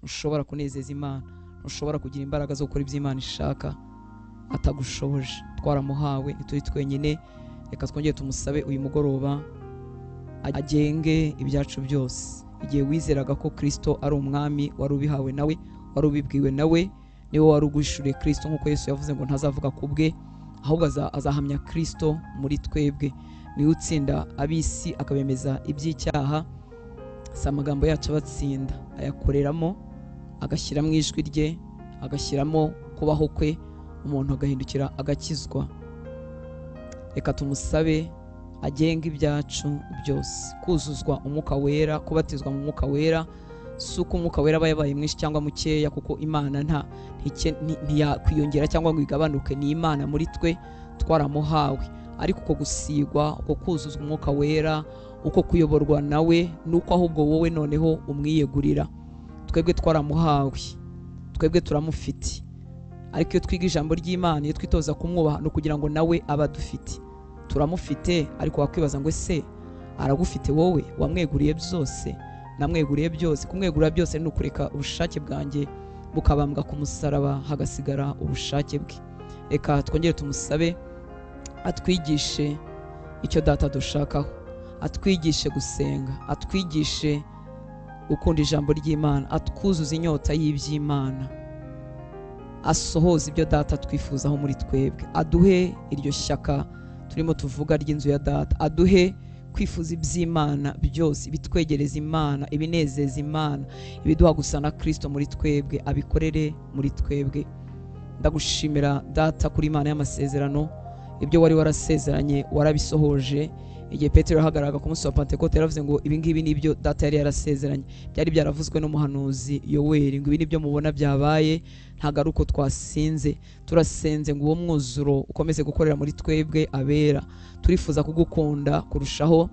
Ntushobora kunezeza Imana, ntushobora kugira imbaraga zo gukora ibyo Imana ishaka atagushoboje. Twaramuhawe, ntituri twenyine. Reka twongere tumusabe uyu mugoroba agenge ibyacu byose. Igihe wizeraga ko Kristo ari umwami, wari ubihawe nawe, wari ubibwiwe nawe, niwe wari uguhishuriye Kristo, nk'uko Yesu yavuze ngo ntazavuga ku bwe, ahubwo azahamya Kristo muri twebwe. Niwe utsinda ab'isi akabemeza iby'icyaha. Si amagambo yacu abatsinda, ayakoreramo, agashyiramo ijwi rye, agashyiramo kubaho kwe, umuntu agahindukira agakizwa. Reka tumusabe agenga ibyacu byose. Kuzuzwa umwuka wera, kubatizwa mu mwuka wera, si uko umwuka wera aba yabaye mwinshi cyangwa mukeya, kuko Imana ntiyakwiyongera cyangwa ngo igabanuke. Ni Imana muri twe, twaramuhawe. Ariko uko gusigwa, uko kuzuzwa umwuka wera, uko kuyoborwa nawe, nuko ahubwo wowe noneho umwiyegurira. Twebwe twaramuhawe, twebwe turamufite. Ariko iyo twiga ijambo ry'Imana, iyo twitoza kumwubaha, no kugira ngo nawe aba adufite. Turamufite, ariko wakwibaza ngo ese aragufite wowe? Wamweguriye byose, namweguriye byose. Kumwegurira byose ni ukureka ubushake bwanjye bukabambwa ku musaraba, hagasigara ubushake bwe. Reka twongere tumusabe atwigishe icyo Data dushakaho, atwigishe gusenga, atwigishe gukunda ijambo ry'Imana, atwuzuze inyota y'iby'Imana, asohoze ibyo Data twifuzaho muri twebwe, aduhe iryo shyaka turimo tuvuga ry'inzu ya Data, aduhe kwifuza iby'Imana byose, ibitwegereza Imana, ibinezeza Imana, ibiduha gusa na Kristo muri twebwe, abikorere muri twebwe. Ndagushimira Data kuri Imana y'amasezerano, ibyo wari warasezeranye warabisohoje. Igihe Petero yahagararaga ku munsi wa Pentekote yaravuze ngo ibi ngibi nibyo Data yari yarasezeranye, byari byaravuzwe n'umuhanuzi Yoweri, ngo ibi nibyo mubona byabaye, ntabwo ari uko twasinze. Turasenze ngo uwo mwuzuro ukomeze gukorera muri twebwe abera. Turifuza kugukunda kurushaho,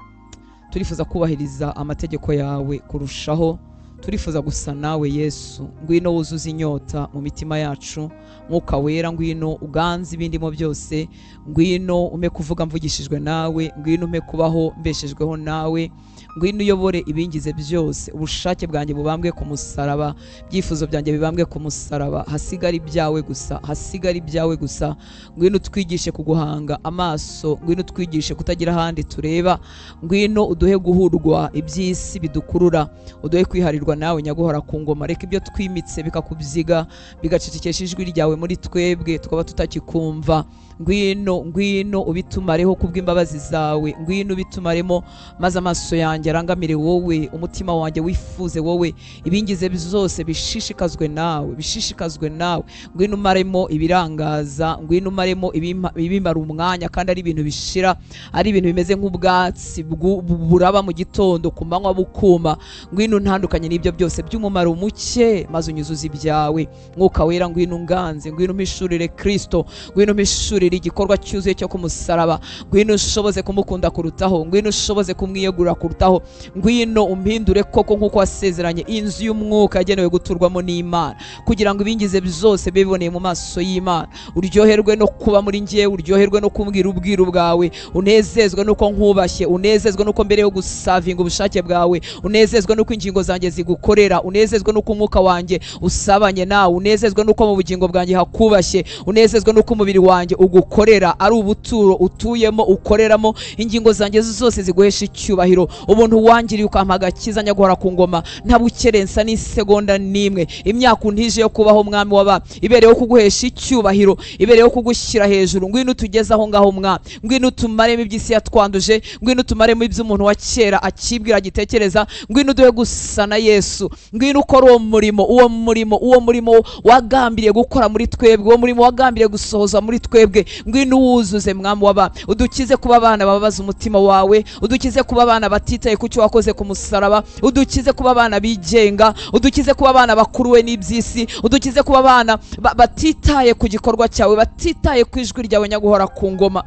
turifuza kubahiriza amategeko yawe kurushaho, turifuza gusa nawe Yesu. Ngwino wuzuze inyota mu mitima yacu, Mwuka wera ngwino uganze ibindimo byose, ngwino ume kuvuga mvugishijwe nawe, ngwino ume kubaho mbeshejweho nawe, ngwino uyobore ibingize byose. Ubushake bwanjye bubambwe ku musaraba, ibyifuzo byanjye bibambwe ku musaraba, hasigare ibyawe gusa, hasigare ibyawe gusa. Ngwino utwigishe kuguhanga amaso, ngwino utwigishe kutagira ahandi tureba, ngwino uduhe guhurwa iby'isi bidukurura, uduhe kwiharirwa nawe nyaguhora ku ngoma. Reka ibyo twimitse bikakubyiga, bigacecekesha ijwi ryawe muri twebwe, tukaba tutakikumva. Ngwino, ngwino ubitumareho kubw'imbabazi zawe, ngwino ubitumaremo, maze amaso yanjye arangamire wowe, umutima wanjye wifuze wowe, ibingize byose bishishikazwe nawe, bishishikazwe nawe. Ngwino umaremo ibirangaza, ngwino umaremo ibimara umwanya, kandi ari ibintu bishira, ari ibintu bimeze nk'ubwatsi buraba mu gitondo, ku manywa bukuma. Ngwino ntandukanye n'ibyo byose by'umumaro muke, maze unyuzuze ibyawe. Mwuka wera ngwino unganze, ngwino umpishurire Kristo, ngwino umpishurire igikorwa cyuzuye cyo ku musaraba, ngwino ushoboze kumukunda kurutaho, ngwino ushoboze kumwiyegurira kurutaho, ngwino umpindure koko nk'uko wasezeranye inzu y'umwuka yagenewe guturwamo n'Imana, kugira ngo ibingize byose biboneye mu maso y'Imana. Uryoherwe no kuba muri njye, uryoherwe no kumbwira ubwiru bwawe, unezezwe nuko nkubashye, unezezwe nuko mbere yo gusavinga ubushake bwawe, unezezwe nuko ingingo zanjye zigukorera, unezezwe nuko umwuka wanjye usabanye nawe, unezezwe nuko mu bugingo bwanjye hakubashye, unezezwe nuko umubiri wanjye ugukorera, ari ubuturo utuyemo ukoreramo, ingingo zanjye zose ziguhesha icyubahiro. Ubuntu wangiriye ukampa agakiza nyaguhora ku ngoma, ntabukerensa n'isegonda n'imwe. Imyaka untije yo kubaho mwami w'abami, ibereyeho kuguhesha icyubahiro, ibereyeho kugushyira hejuru. Ngwino utugeze aho ngaho mwami, ngwino utumaremo iby'isi yatwanduje, ngwino utumaremo iby'umuntu wa kera akibwira agitekereza, ngwino uduhe gusa na Yesu, ngwino ukora uwo murimo, uwo murimo, uwo murimo wagambiriye gukora muri twebwe, uwo murimo wagambiriye gusohoza muri twebwe. Ngwino uwuzuze mwami w'abami, udukize kuba abana bababaza umutima wawe, udukize kuba abana batitaye ku cyo wakoze ku musaraba, udukize kuba abana bigenga, udukize kuba abana bakuruwe n'iby'isi, udukize kuba abana batitaye ku gikorwa cyawe, batitaye ku ijwi ryawe nyaguhora ku ngoma.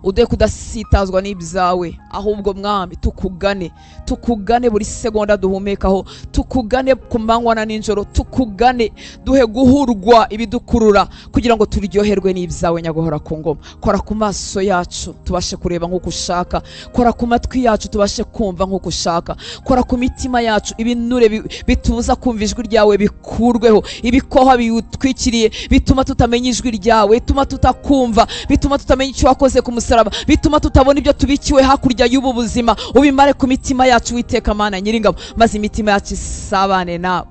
Uduhe kudasitazwa n'ibyawe, ahubwo Mwami tukugane, tukugane buri segonda duhumekaho, tukugane ku manywa na nijoro, tukugane, duhe guhurwa ibidukurura kugira ngo turyoherwe n'ibyawe nyaguhora ku ngoma. Kora ku maso yacu tubashe kureba nk'uko ushaka, kora ku matwi yacu tubashe kumva nk'uko ushaka, kora ku mitima yacu ibinure bitubuza kumva ijwi ryawe bikurweho, ibikoha biwutwikiriye bituma tutamenya ijwi ryawe, bituma tutakumva, bituma tutamenya icyo wakoze ku musaraba, bituma tutabona ibyo tubikiwe hakurya y'ubu buzima. Ubimare ku mitima yacu Uwiteka Mana Nyiringabo, maze imitima yacu isabane nawe,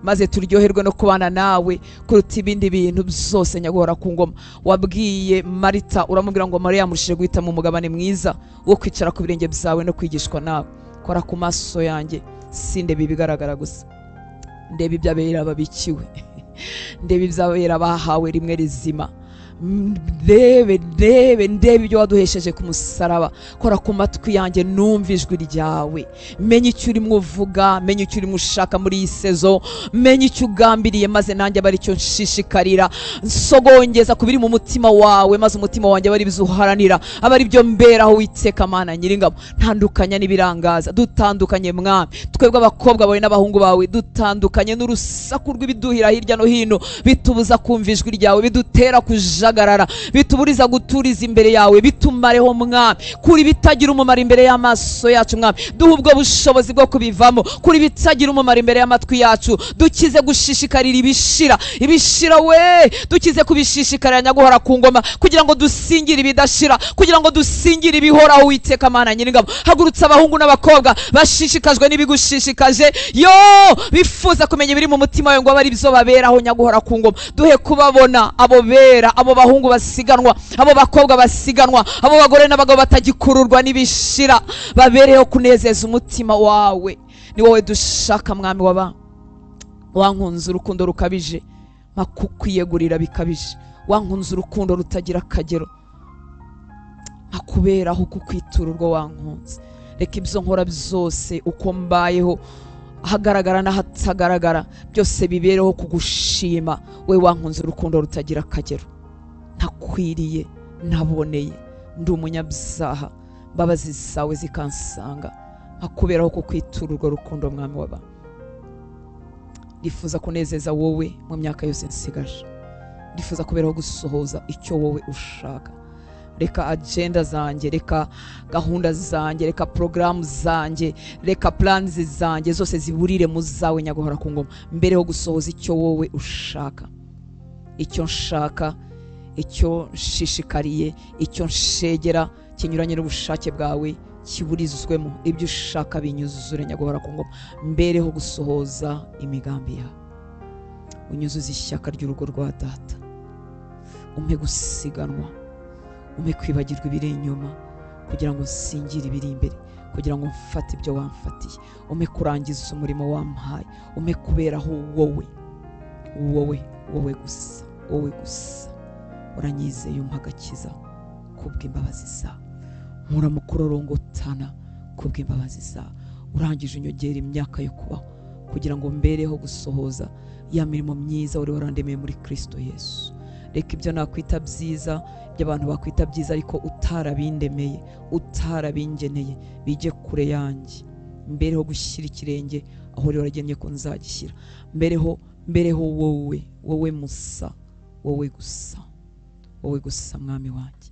maze turyoherwe no kubana nawe kuruta ibindi bintu byose nyaguhora ku ngoma. Wabwiye Marita uramubwira ngo Mariya yamurushije guhitamo umugabane mwiza wo kwicara ku birenge byawe no kwigishwa nawe. Kora ku maso yanjye sindebe ibigaragara gusa, ndebe iby'abera babikiwe, ndebe iby'abera bahawe rimwe rizima, ndebe ndebe ndebe ibyo waduhesheje ku musaraba. Kora ku matwi yanjye numva ijwi ryawe, menye icyo urimo uvuga, menye icyo urimo ushaka muri iyi sezo, menye icyo ugambiriye, maze nanjye abe aricyo nshishikarira. Nsogongeza ku biri mu mutima wawe, maze umutima wanjye abe ari byo uharanira, abe ari byo mberaho Uwiteka Mana Nyiringabo. Ntandukanya n'ibirangaza, dutandukanye Mwami, twebwe abakobwa bawe n'abahungu bawe, dutandukanye n'urusaku rw'ibiduhira hirya no hino bitubuza kumva ijwi ryawe, bidutera kujagarara, bituburiza guturiza imbere yawe, bitumareho Mwami, kuri bitagira umumaro imbere y'amaso yacu Mwami, duhe ubwo bushobozi bwo kubivamo, kuri bitagira umumaro imbere y'amatwi yacu, dukize gushishikarira ibishira, ibishira we, dukize kubishishikarira nyaguhora ku ngoma, kugira ngo dusingire ibidashira, kugira ngo dusingire ibihoraho Uwiteka Mana Nyiringabo. Hagurutsa abahungu n'abakobwa bashishikajwe n'ibigushishikaje, yo bifuza kumenya ibiri mu mutima wawe ngo abe ari byo baberaho nyaguhora ku ngoma. Duhe kubabona abo bera, abo bahungu basiganwa, abo bakobwa basiganwa, abo bagore n'abagabo batagikururwa n'ibishira, babereho kunezeza umutima wawe. Ni wowe dushaka Mwami waba wankunze urukundo rukabije, makukwiyegurira bikabije, wankunze urukundo rutagira akagero, makuberaho kukwitura urwo wankunze. Reka ibyo nkora byose, uko mbayeho, ahagaragara n'ahatagaragara, byose bibereho kugushima, we wankunze urukundo rutagira akagero. Ntakwiriye, ntaboneye, ndi umunyabyaha, mbabazi zawe zikansanga, nkakuberaho kukwitura urwo rukundo Mwami waba. Ndifuza kunezeza wowe mu myaka yose nsigaje, ndifuza kuberaho gusohoza icyo wowe ushaka. Reka agenda zanjye, reka gahunda zanjye, reka porogaramu zanjye, reka plans zanjye zose ziburire mu zawe nyaguhora ku ngoma, mbereho gusohoza icyo wowe ushaka, icyo nshaka, icyo nshishikariye, icyo nshegera kinyuranye n'ubushake bwawe kiburizwemo, ibyo ushaka binyuzure nyaguhora ku ngoma, mbereho gusohoza imigambi yawe. Unyuzuze ishyaka ry'urugo rwa data, umpe gusiganwa, umpe kwibagirwa ibiri inyuma kugira ngo nsingire ibiri imbere, kugira ngo mfate ibyo wamfatiye, umpe kurangiza umurimo wampaye, umpe kuberaho wowe, wowe, wowe gusa, wowe gusa. Uranyizeye umpa agakiza kubw'imbabazi zawe, nkura mu kurorongotana kubw'imbabazi zawe, urangije unyongera imyaka yo kubaho kugira ngo mbereho gusohoza ya mirimo myiza wari warandemeye muri Kristo Yesu. Reka ibyo nakwita byiza, ibyo abantu bakwita byiza ariko utarabindemeye, utarabingeneye, bijye kure yanjye, mbereho gushyira ikirenge aho wari waragennye ko nzagishyira, mbereho, mbereho wowe, wowe musa, wowe gusa, wowe gusa Mwami wanjye.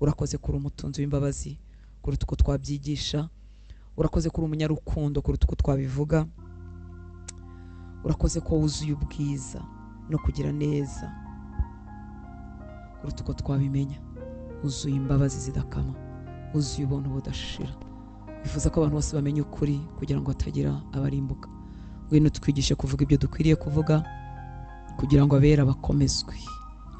Urakoze kuri umutunzi w'imbabazi kuruta uko twabyigisha, urakoze kuri umunyarukundo kuruta uko twabivuga, urakoze ko wuzuye ubwiza no kugira neza kuruta uko twabimenya, wuzuye imbabazi zidakama, wuzuye ubuntu budashira. Bifuza ko abantu bose bamenya ukuri kugira ngo hatagira abarimbuka. Ngwino twigishe kuvuga ibyo dukwiriye kuvuga kugira ngo abera bakomezwe,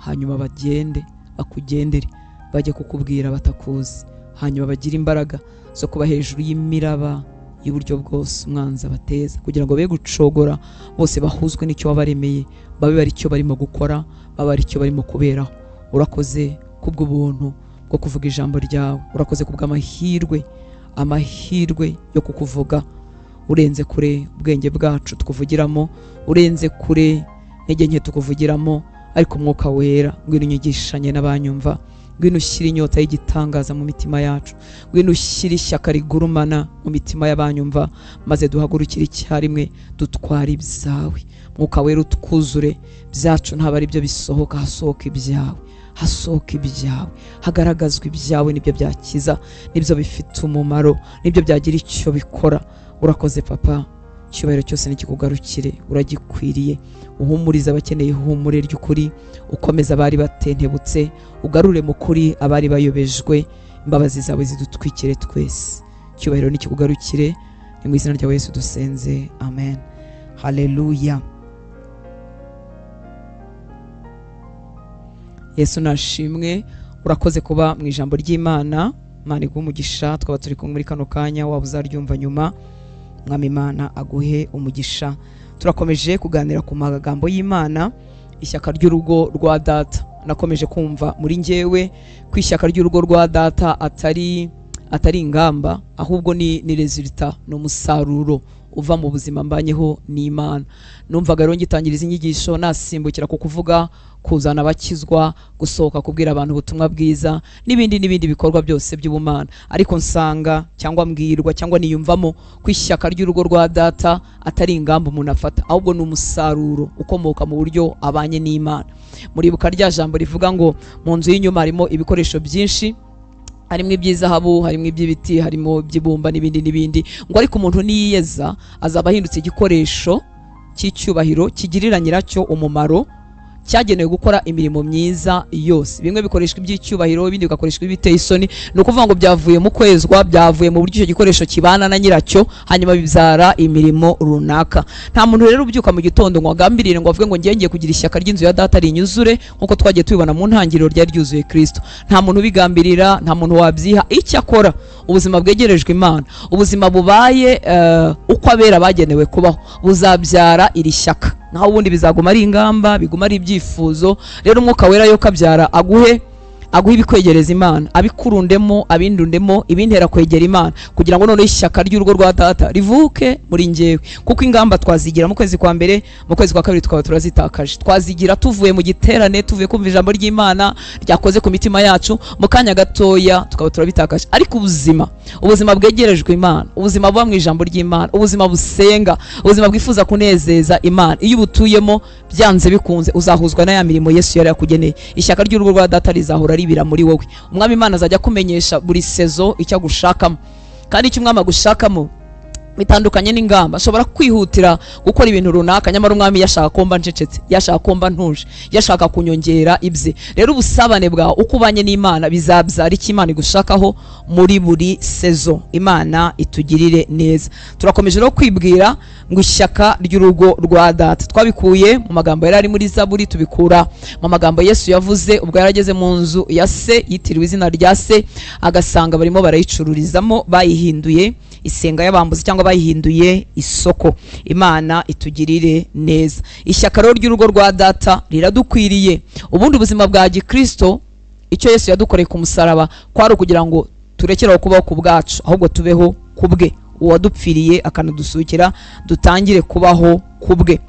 hanyuma bagende bakugendere, bajye kukubwira batakuzi, hanyuma bagire imbaraga zo kuba hejuru y'imiraba y'uburyo bwose umwanzi abateza, kugira ngo be gucogora, bose bahuzwe n'icyo wabaremeye, babe bari icyo barimo gukora, babe ari icyo barimo kuberaho. Urakoze kubw'ubuntu bwo kuvuga ijambo ryawe, urakoze kubw'amahirwe, amahirwe yo kukuvuga, urenze kure ubwenge bwacu tukuvugiramo, urenze kure intege nke tukuvugiramo, ariko Umwuka Wera ngwino unyigishanye n'abanyumva, Ngwino ushyire inyota y'igitangaza mu mitima yacu, ngwino ushyire ishyaka rigurumana mu mitima y'abanyumva, maze duhagurukire icyarimwe dutware ibyawe. Mwuka Wera utwuzure, byacu ntabwo ari byo bisohoka, hasohoka ibyawe, hasohoka ibyawe, hagaragazwa ibyawe, nibyo byakiza, nibyo bifite umumaro, nibyo byagira icyo bikora. Urakoze Papa, icyubahiro cyose nikikugarukire, uragikwiriye. Uhumuriza abakeneye ihumure ry'ukuri, ukomeza abari batentebutse, ugarure mu kuri abari bayobejwe. Imbabazi zawe zidutwikire twese. Icyubahiro nikikugarukire, ni mu izina rya Yesu dusenze, amen. Haleluya. Yesu nashimwe. Urakoze kuba mu ijambo ry'Imana. Imana iguhe umugisha. Twaba turi kumwe muri kano kanya, waba uzaryumva nyuma. Mwami Imana aguhe umugisha. Turakomeje kuganira ku magambo y'Imana, ishyaka ry'urugo rwa data. Nakomeje kumva muri njyewe ko ishyaka ry'urugo rwa data atari ingamba, ahubwo ni resulta, ni umusaruro uva mu buzima mbanyeho n'Imana. Numvaga rero ngitangiriza inyigisho nasimbukira ku kuvuga kuzana abakizwa, gusohoka kubwira abantu ubutumwa bwiza n'ibindi n'ibindi bikorwa byose by'ubumana, ariko nsanga cyangwa mbwirwa cyangwa niyumvamo ko ishyaka ry'urugo rwa data atari ingamba umuntu afata, ahubwo ni umusaruro ukomoka mu buryo abanye n'Imana. Muribuka rya jambo rivuga ngo mu nzu y'inyuma harimo ibikoresho byinshi, harimo iby'izahabu, harimo iby'ibiti, harimo iby'ibumba n'ibindi n'ibindi, ngo ariko umuntu niyeza azaba ahindutse igikoresho cy'icyubahiro kigirira nyiracyo umumaro, cyagenewe gukora imirimo myiza yose. Bimwe bikoreshwa iby'icyubahiro, ibindi bigakoreshwa ibiteye isoni. Ni ukuvuga ngo byavuye mu kwezwa, byavuye mu buryo icyo gikoresho kibana na nyiracyo, hanyuma bibyara imirimo runaka. Nta muntu rero ubyuka mu gitondo ngo agambirire ngo avuge ngo ngiye kugira ishyaka ry'inzu ya data rinyuzure, nkuko twagiye tubibona mu ntangiriro ryari ryuzuye Kristo. Nta muntu ubigambirira, nta muntu wabyiha. Icyo akora, ubuzima bwegerejwe Imana, ubuzima bubaye uko abera bagenewe kubaho, buzabyara iri shyaka. Naho ubundi bizaguma ari ingamba, biguma ari ibyifuzo. Rero Umwuka Wera yo kabyara aguhe ibikwegereza Imana, abikurundemo, abindundemo, ibintera kwegera Imana, kugira ngo noneho ishyaka ry'urugo rwa data rivuke muri njyewe. Kuko ingamba twazigira mu kwezi kwa mbere, mu kwezi kwa kabiri tukaba turazitakaje. Twazigira tuvuye mu giterane, tuvuye kumva ijambo ry'Imana ryakoze ku mitima yacu, mu kanya gatoya tukaba turabitakaje. Ariko ubuzima bwegerejwe Imana, ubuzima buba mu ijambo ry'Imana, ubuzima busenga, ubuzima bwifuza kunezeza Imana, iyo ubutuyemo byanze bikunze uzahuzwa na ya mirimo Yesu yari yakugeneye. Ishyaka ry'urugo rwa data rizahora ribira muri wowe. Umwami Imana azajya kumenyesha buri sezo icyo agushakamo, kandi icyo umwami agushakamo bitandukanye n'ingamba. Ashobora kwihutira gukora ibintu runaka, nyamara umwami yashaka komba ncecetse, yashaka komba ntuje, yashaka kunyongera ibye. Rero ubusabane bwawe uko ubanye n'Imana bizabyara icyo Imana igushakaho muri buri sezo. Imana itugirire neza. Turakomeje rero kwibwira ngo ishyaka ry'urugo rwa data twabikuye mu magambo yari ari muri Zaburi, tubikura mu magambo Yesu yavuze ubwo yarageze mu nzu ya se yitiriwe izina rya se, agasanga barimo barayicururizamo, bayihinduye isenga y'abambuzi cyangwa bayihinduye isoko. Imana itugirire neza. Ishyaka rero ry'urugo rwa data riradukwiriye. Ubundi ubuzima bwa gikristo, icyo Yesu yadukoreye ku musaraba kwari ukugira ngo turekere kubaho ku bwacu, ahubwo tubeho ku bwe. Uwadupfiriye akanadusukira, dutangire kubaho ku bwe.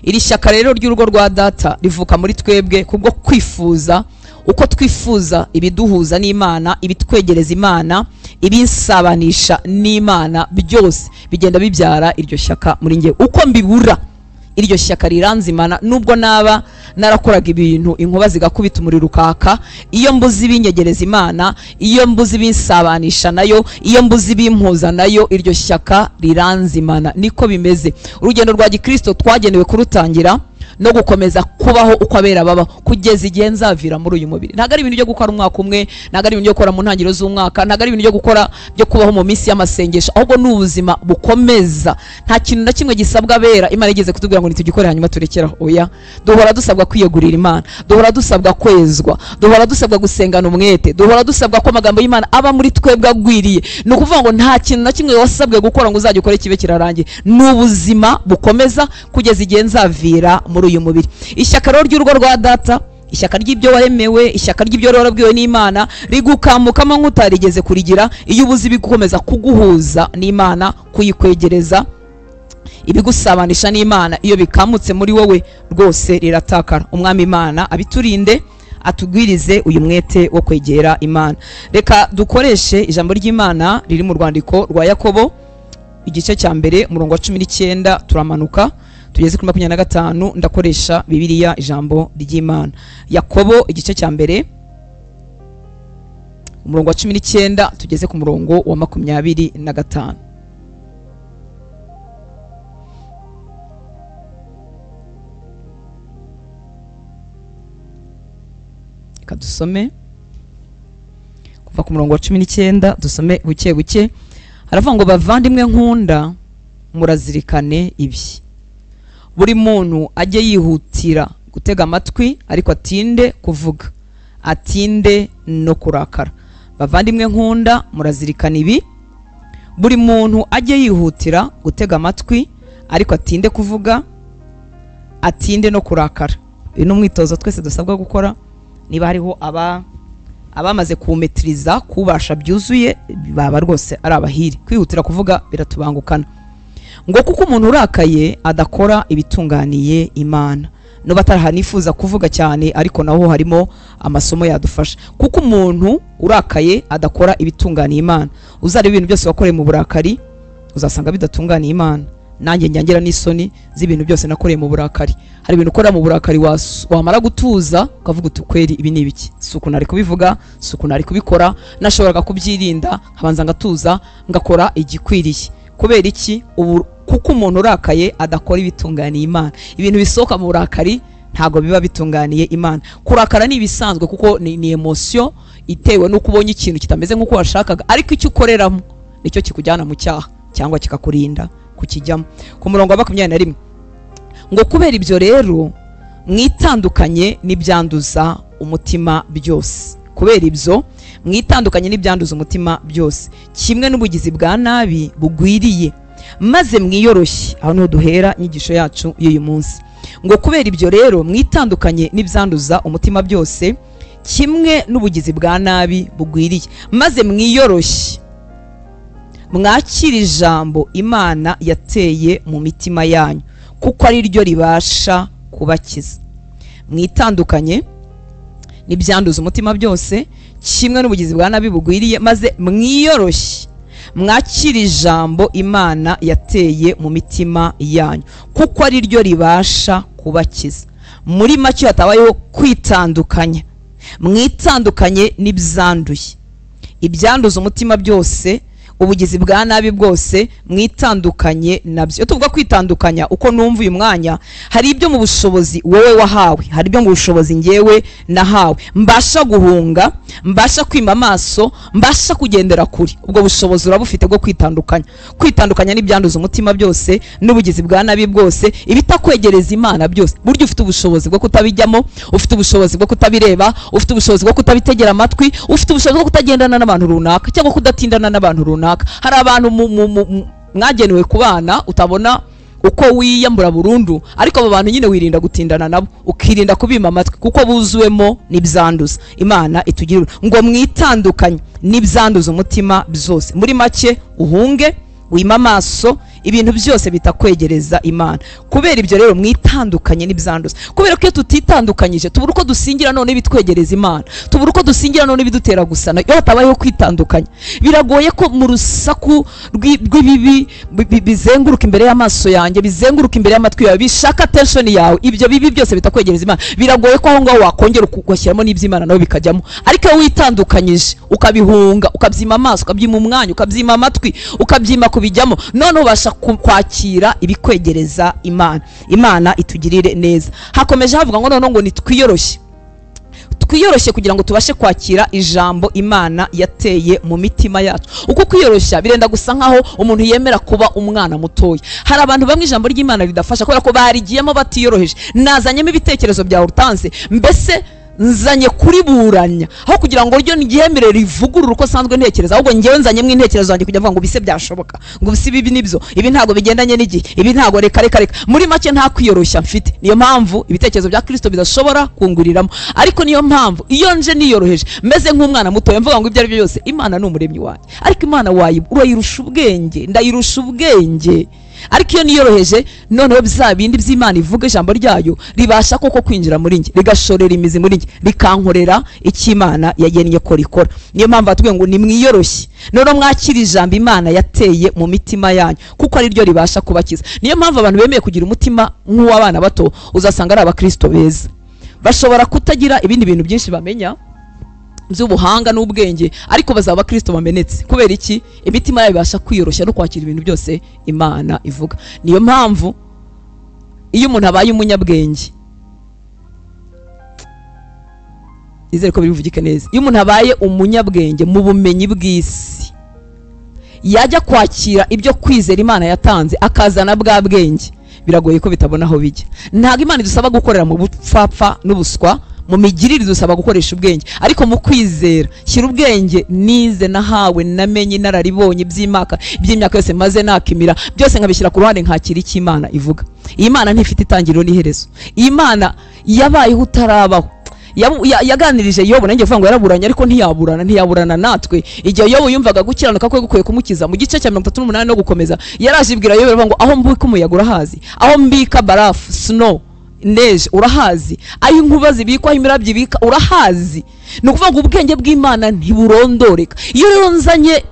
Iri shyaka rero ry'urugo rwa data rivuka muri twebwe kubwo kwifuza, uko twifuza ibiduhuza n'Imana, ibitwegereza Imana, ibinsabanisha n'Imana, byose bigenda bibyara iryo shyaka muri njye. Uko mbibura iryo shyaka riranzimana, nubwo naba narakoraga ibintu inkuba zigakubita umuriro ukaka, iyo mbuze ibinyegereza Imana, iyo mbuze ibinsabanisha nayo, iyo mbuze ibimpuza nayo, iryo shyaka riranzimana. Niko bimeze. Urugendo rwa gikristo twagenewe kurutangira no gukomeza kubaho uko abera babaho kugeza igihe nzavira muri uyu mubiri. Ntago ari ibintu byo gukora umwaka umwe, ntago ari ibintu byo gukora mu ntangiriro z'umwaka, ntago ari ibintu byo gukora byo kubaho mu minsi y'amasengesho, ahubwo ni ubuzima bukomeza. Nta kintu na kimwe gisabwa abera Imana igeze kutubwira ngo nitugikore hanyuma turekeraho. Oya, duhora dusabwa kwiyegurira Imana, duhora dusabwa kwezwa, duhora dusabwa gusengana umwete, duhora dusabwa ko amagambo y'Imana aba muri twebwe agwiriye. Ni ukuvuga ngo nta kintu na kimwe wasabwe gukora ngo uzajye ukore kibe kirarangiye. Ni ubuzima bukomeza kugeza igihe nzavira muri uyu mubiri. Ishyaka rero ry'urugo rwa data, ishyaka ry'ibyo waremewe, ishyaka ry'ibyo warabwiwe n'Imana, rigukamukamo nk'utarigeze kurigira iyo ubuze ibigukomeza kuguhuza n'Imana, kuyikwegereza, ibigusabanisha n'Imana. Iyo bikamutse muri wowe rwose riratakara. Umwami Imana abiturinde, atugwirize uyu mwete wo kwegera Imana. Reka dukoreshe ijambo ry'Imana riri mu rwandiko rwa Yakobo igice cya mbere umurongo wa 19, turamanuka tugeze kuri 25. Ndakoresha Bibiliya ijambo ry'Imana. Yakobo igice cya mbere umurongo wa 19 tugeze ku murongo wa 25. Reka dusome kuva ku murongo wa 19, dusome buke buke. Haravuga ngo bavandimwe nkunda, murazirikane ibi: buri muntu ajye yihutira gutega amatwi, ariko atinde kuvuga, atinde no kurakara. Bavandimwe nkunda, murazirikana ibi: buri muntu ajye yihutira gutega amatwi, ariko atinde kuvuga, atinde no kurakara. Uyu ni umwitozo twese dusabwa gukora. Niba hariho abamaze kuwumetiriza, kubasha byuzuye, baba rwose ari abahiri. Kwihutira kuvuga biratubangukana. Ngo kuko umuntu urakaye adakora ibitunganiye Imana. Nuba atarahanifuza kuvuga cyane, ariko naho harimo amasomo yadufasha. Kuko umuntu urakaye adakora ibitunganiye Imana. Uzareba ibintu byose wakoreye mu burakari, uzasanga bidatunganiye Imana. Nanjye njyangira n'isoni z'ibintu byose nakoreye mu burakari. Hari ibintu ukora mu burakari wamara gutuza ukavuga uti kweri ibi ni ibiki, si ukuntu nari kubivuga, si ukuntu nari kubikora, nashoboraga kubyirinda, nkabanza ngatuza ngakora igikwiriye. Kubera iki? Kuko umuntu urakaye adakora ibitunganiye Imana. Ibintu bisohoka mu burakari ntago biba bitunganiye Imana. Kurakara ni ibisanzwe kuko ni emotion itewe nuko ubonye ikintu kitameze nkuko washakaga, ariko icyo ukoreramo nicyo kikujyana mu cyaha cyangwa kikakurinda kukijyamo. Ku murongo wa 21 ngo kubera ibyo rero mwitandukanye n'ibyanduza umutima byose. Kubera ibyo mwitandukanye n'ibyanduza umutima byose, kimwe n'ubugizi bwa nabi bugwiriye, maze mwiyoroshye. Aho niho duhera inyigisho yacu y'uyu munsi. Ngo kubera ibyo rero mwitandukanye n'ibyanduza umutima byose, kimwe n'ubugizi bwa nabi bugwiriye, maze mwiyoroshye, mwakira ijambo Imana yateye mu mitima yanyu, kuko ari ryo ribasha kubakiza. Mwitandukanye n'ibyanduza umutima byose, kimwe n'ubugizi bwa nabi bugwiriye, maze mwiyoroshye, mwakira ijambo Imana yateye mu mitima yanyu, kuko ari ryo ribasha kubakiza. Muri make hatabayeho kwitandukanya, mwitandukanye n'ibyanduye, ibyanduza umutima byose, ubugizi bwa nabi bwose, mwitandukanye nabyo. Iyo tuvuga kwitandukanya, uko numva uyu mwanya, hari ibyo mu bushobozi wowe wahawe, hari ibyo mu bushobozi ngewe nahawe, mbasha guhunga, mbasha kwima amaso, mbasha kugendera kuri. Ubwo bushobozi urabufite bwo kwitandukanya. Kwitandukanya n'ibyanduza umutima byose, n'ubugizi bwa nabi bwose, ibitakwegereza Imana byose. Buryo ufite ubushobozi bwo kutabijyamo, ufite ubushobozi bwo kutabireba, ufite ubushobozi bwo kutabitegera amatwi, ufite ubushobozi bwo kutagendana n'abantu runaka cyangwa kudatindana n'abantu runaka. Hari abantu mwagenewe kubana utabona uko wiyambura burundu, ariko abo bantu nyine wirinda gutindana nabo, ukirinda kubima amatwi kuko buzuwemo n'ibyanduza. Imana itugirira ngo mwitandukanye n'ibyanduza umutima byose. Muri make uhunge, wima amaso ibintu byose bitakwegereza Imana. Kubera ibyo rero mwitandukanye n'ibyanduza. Kubera ko iyo tutitandukanyije tubura uko dusingira none bitwegereza Imana, tubura uko dusingira none bidutera gusana. Iyo hatabayeho kwitandukanya, biragoye ko mu rusaku rw'ibibi bizenguruka imbere y'amaso yanjye, bizenguruka imbere y'amatwi yawe, bishaka attention yawe, ibyo bibi byose bitakwegereza Imana, biragoye ko aho ngaho wakongera ugashyiramo n'iby'Imana nawe bikajyamo. Ariko iyo witandukanyije ukabihunga, ukabyima amaso, ukabyima umwanya, ukabyima amatwi, ukabyima kubijyamo, none ubasha kwakira ibikwegereza Imana. Imana itugirire neza. Hakomeje havuga ngo none ngo nitwiyoroshye, twiyoroshye kugira ngo tubashe kwakira ijambo Imana yateye mu mitima yacu. Uko kwiyoroshya birenda gusa nkaho umuntu yemera kuba umwana mutoya. Hari abantu bamwe ijambo ry'Imana ridafasha kubera ko barigiyemo batiyoroheje. Nazanyemo ibitekerezo bya Hortense, mbese nzanye kuriburanya aho kugira ngo ryo nryemere rivugurure uko sanzwe ntekereza, ahubwo ngewe nzanye mu intekerezo zanjye kujya mvuga ngo bise byashoboka, ngo bise ibi nibyo, ibi ntago bigendanye n'igihe, ibi ntago reka reka reka. Muri make nta kwiyoroshya mfite. Niyo mpamvu ibitekerezo bya Kristo bidashobora kunguriramo. Ariko niyo mpamvu iyo nje niyoroheje meze nk'umwana muto, mvuga ngo ibyo ari byo byose Imana ni umuremyi wanjye, ariko Imana urayirusha ubwenge, ndayirusha ubwenge. Ariko iyo niyoroheje, noneho bya bindi by'Imana ivuga, ijambo ryayo ribasha koko kwinjira muri njye, rigashorera imizi muri njye, rikankorera icyo Imana yagennye ko rikora. Niyo mpamvu batubwiye ngo nimwiyoroshye, noneho mwakira ijambo Imana yateye mu mitima yanyu, kuko ari ryo ribasha kubakiza. Niyo mpamvu abantu bemeye kugira umutima nk'uw'abana bato uzasanga ari abakristo beza. Bashobora kutagira ibindi bintu byinshi bamenya by'ubuhanga n'ubwenge, ariko bazaba abakristo bamenetse. Kubera iki? Imitima yabo ibasha kwiyoroshya no kwakira ibintu byose Imana ivuga. Niyo mpamvu iyo umuntu abaye umunyabwenge, nizere ko bivugike neza, iyo umuntu abaye umunyabwenge mu bumenyi bw'isi, yajya kwakira ibyo kwizera Imana yatanze akazana bwa bwenge, biragoye ko bitabona aho bijya. Ntabwo Imana idusaba gukorera mu bupfapfa n'ubuswa, mu migirire idusaba gukoresha ubwenge, ariko mu kwizera shyira ubwenge nize, nahawe, namenye, nararibonye by'imyaka yose maze nakimira byose, nkabishyira ku ruhande nkakira icyo Imana ivuga. Iyi Mana ntifite itangiriro n'iherezo. Iyi Mana yabayeho utarabaho. Yaganirije Yobu, nanjye mvuga ngo yaraburanye, ariko ntiyaburana natwe. Igihe Yobu yumvaga gukiranuka kwe gukwiye kumukiza, mu gice cya 38 no gukomeza, yaraje ibwira Yobu ngo aho mbika umuyaga urahazi, aho mbika barafu snow neige urahazi, aho inkuba zibikwa, aho imirabyo ibika urahazi. Ni ukuvuga ngo ubwenge bw'Imana ntiburondoreka. Iyo rero nzanye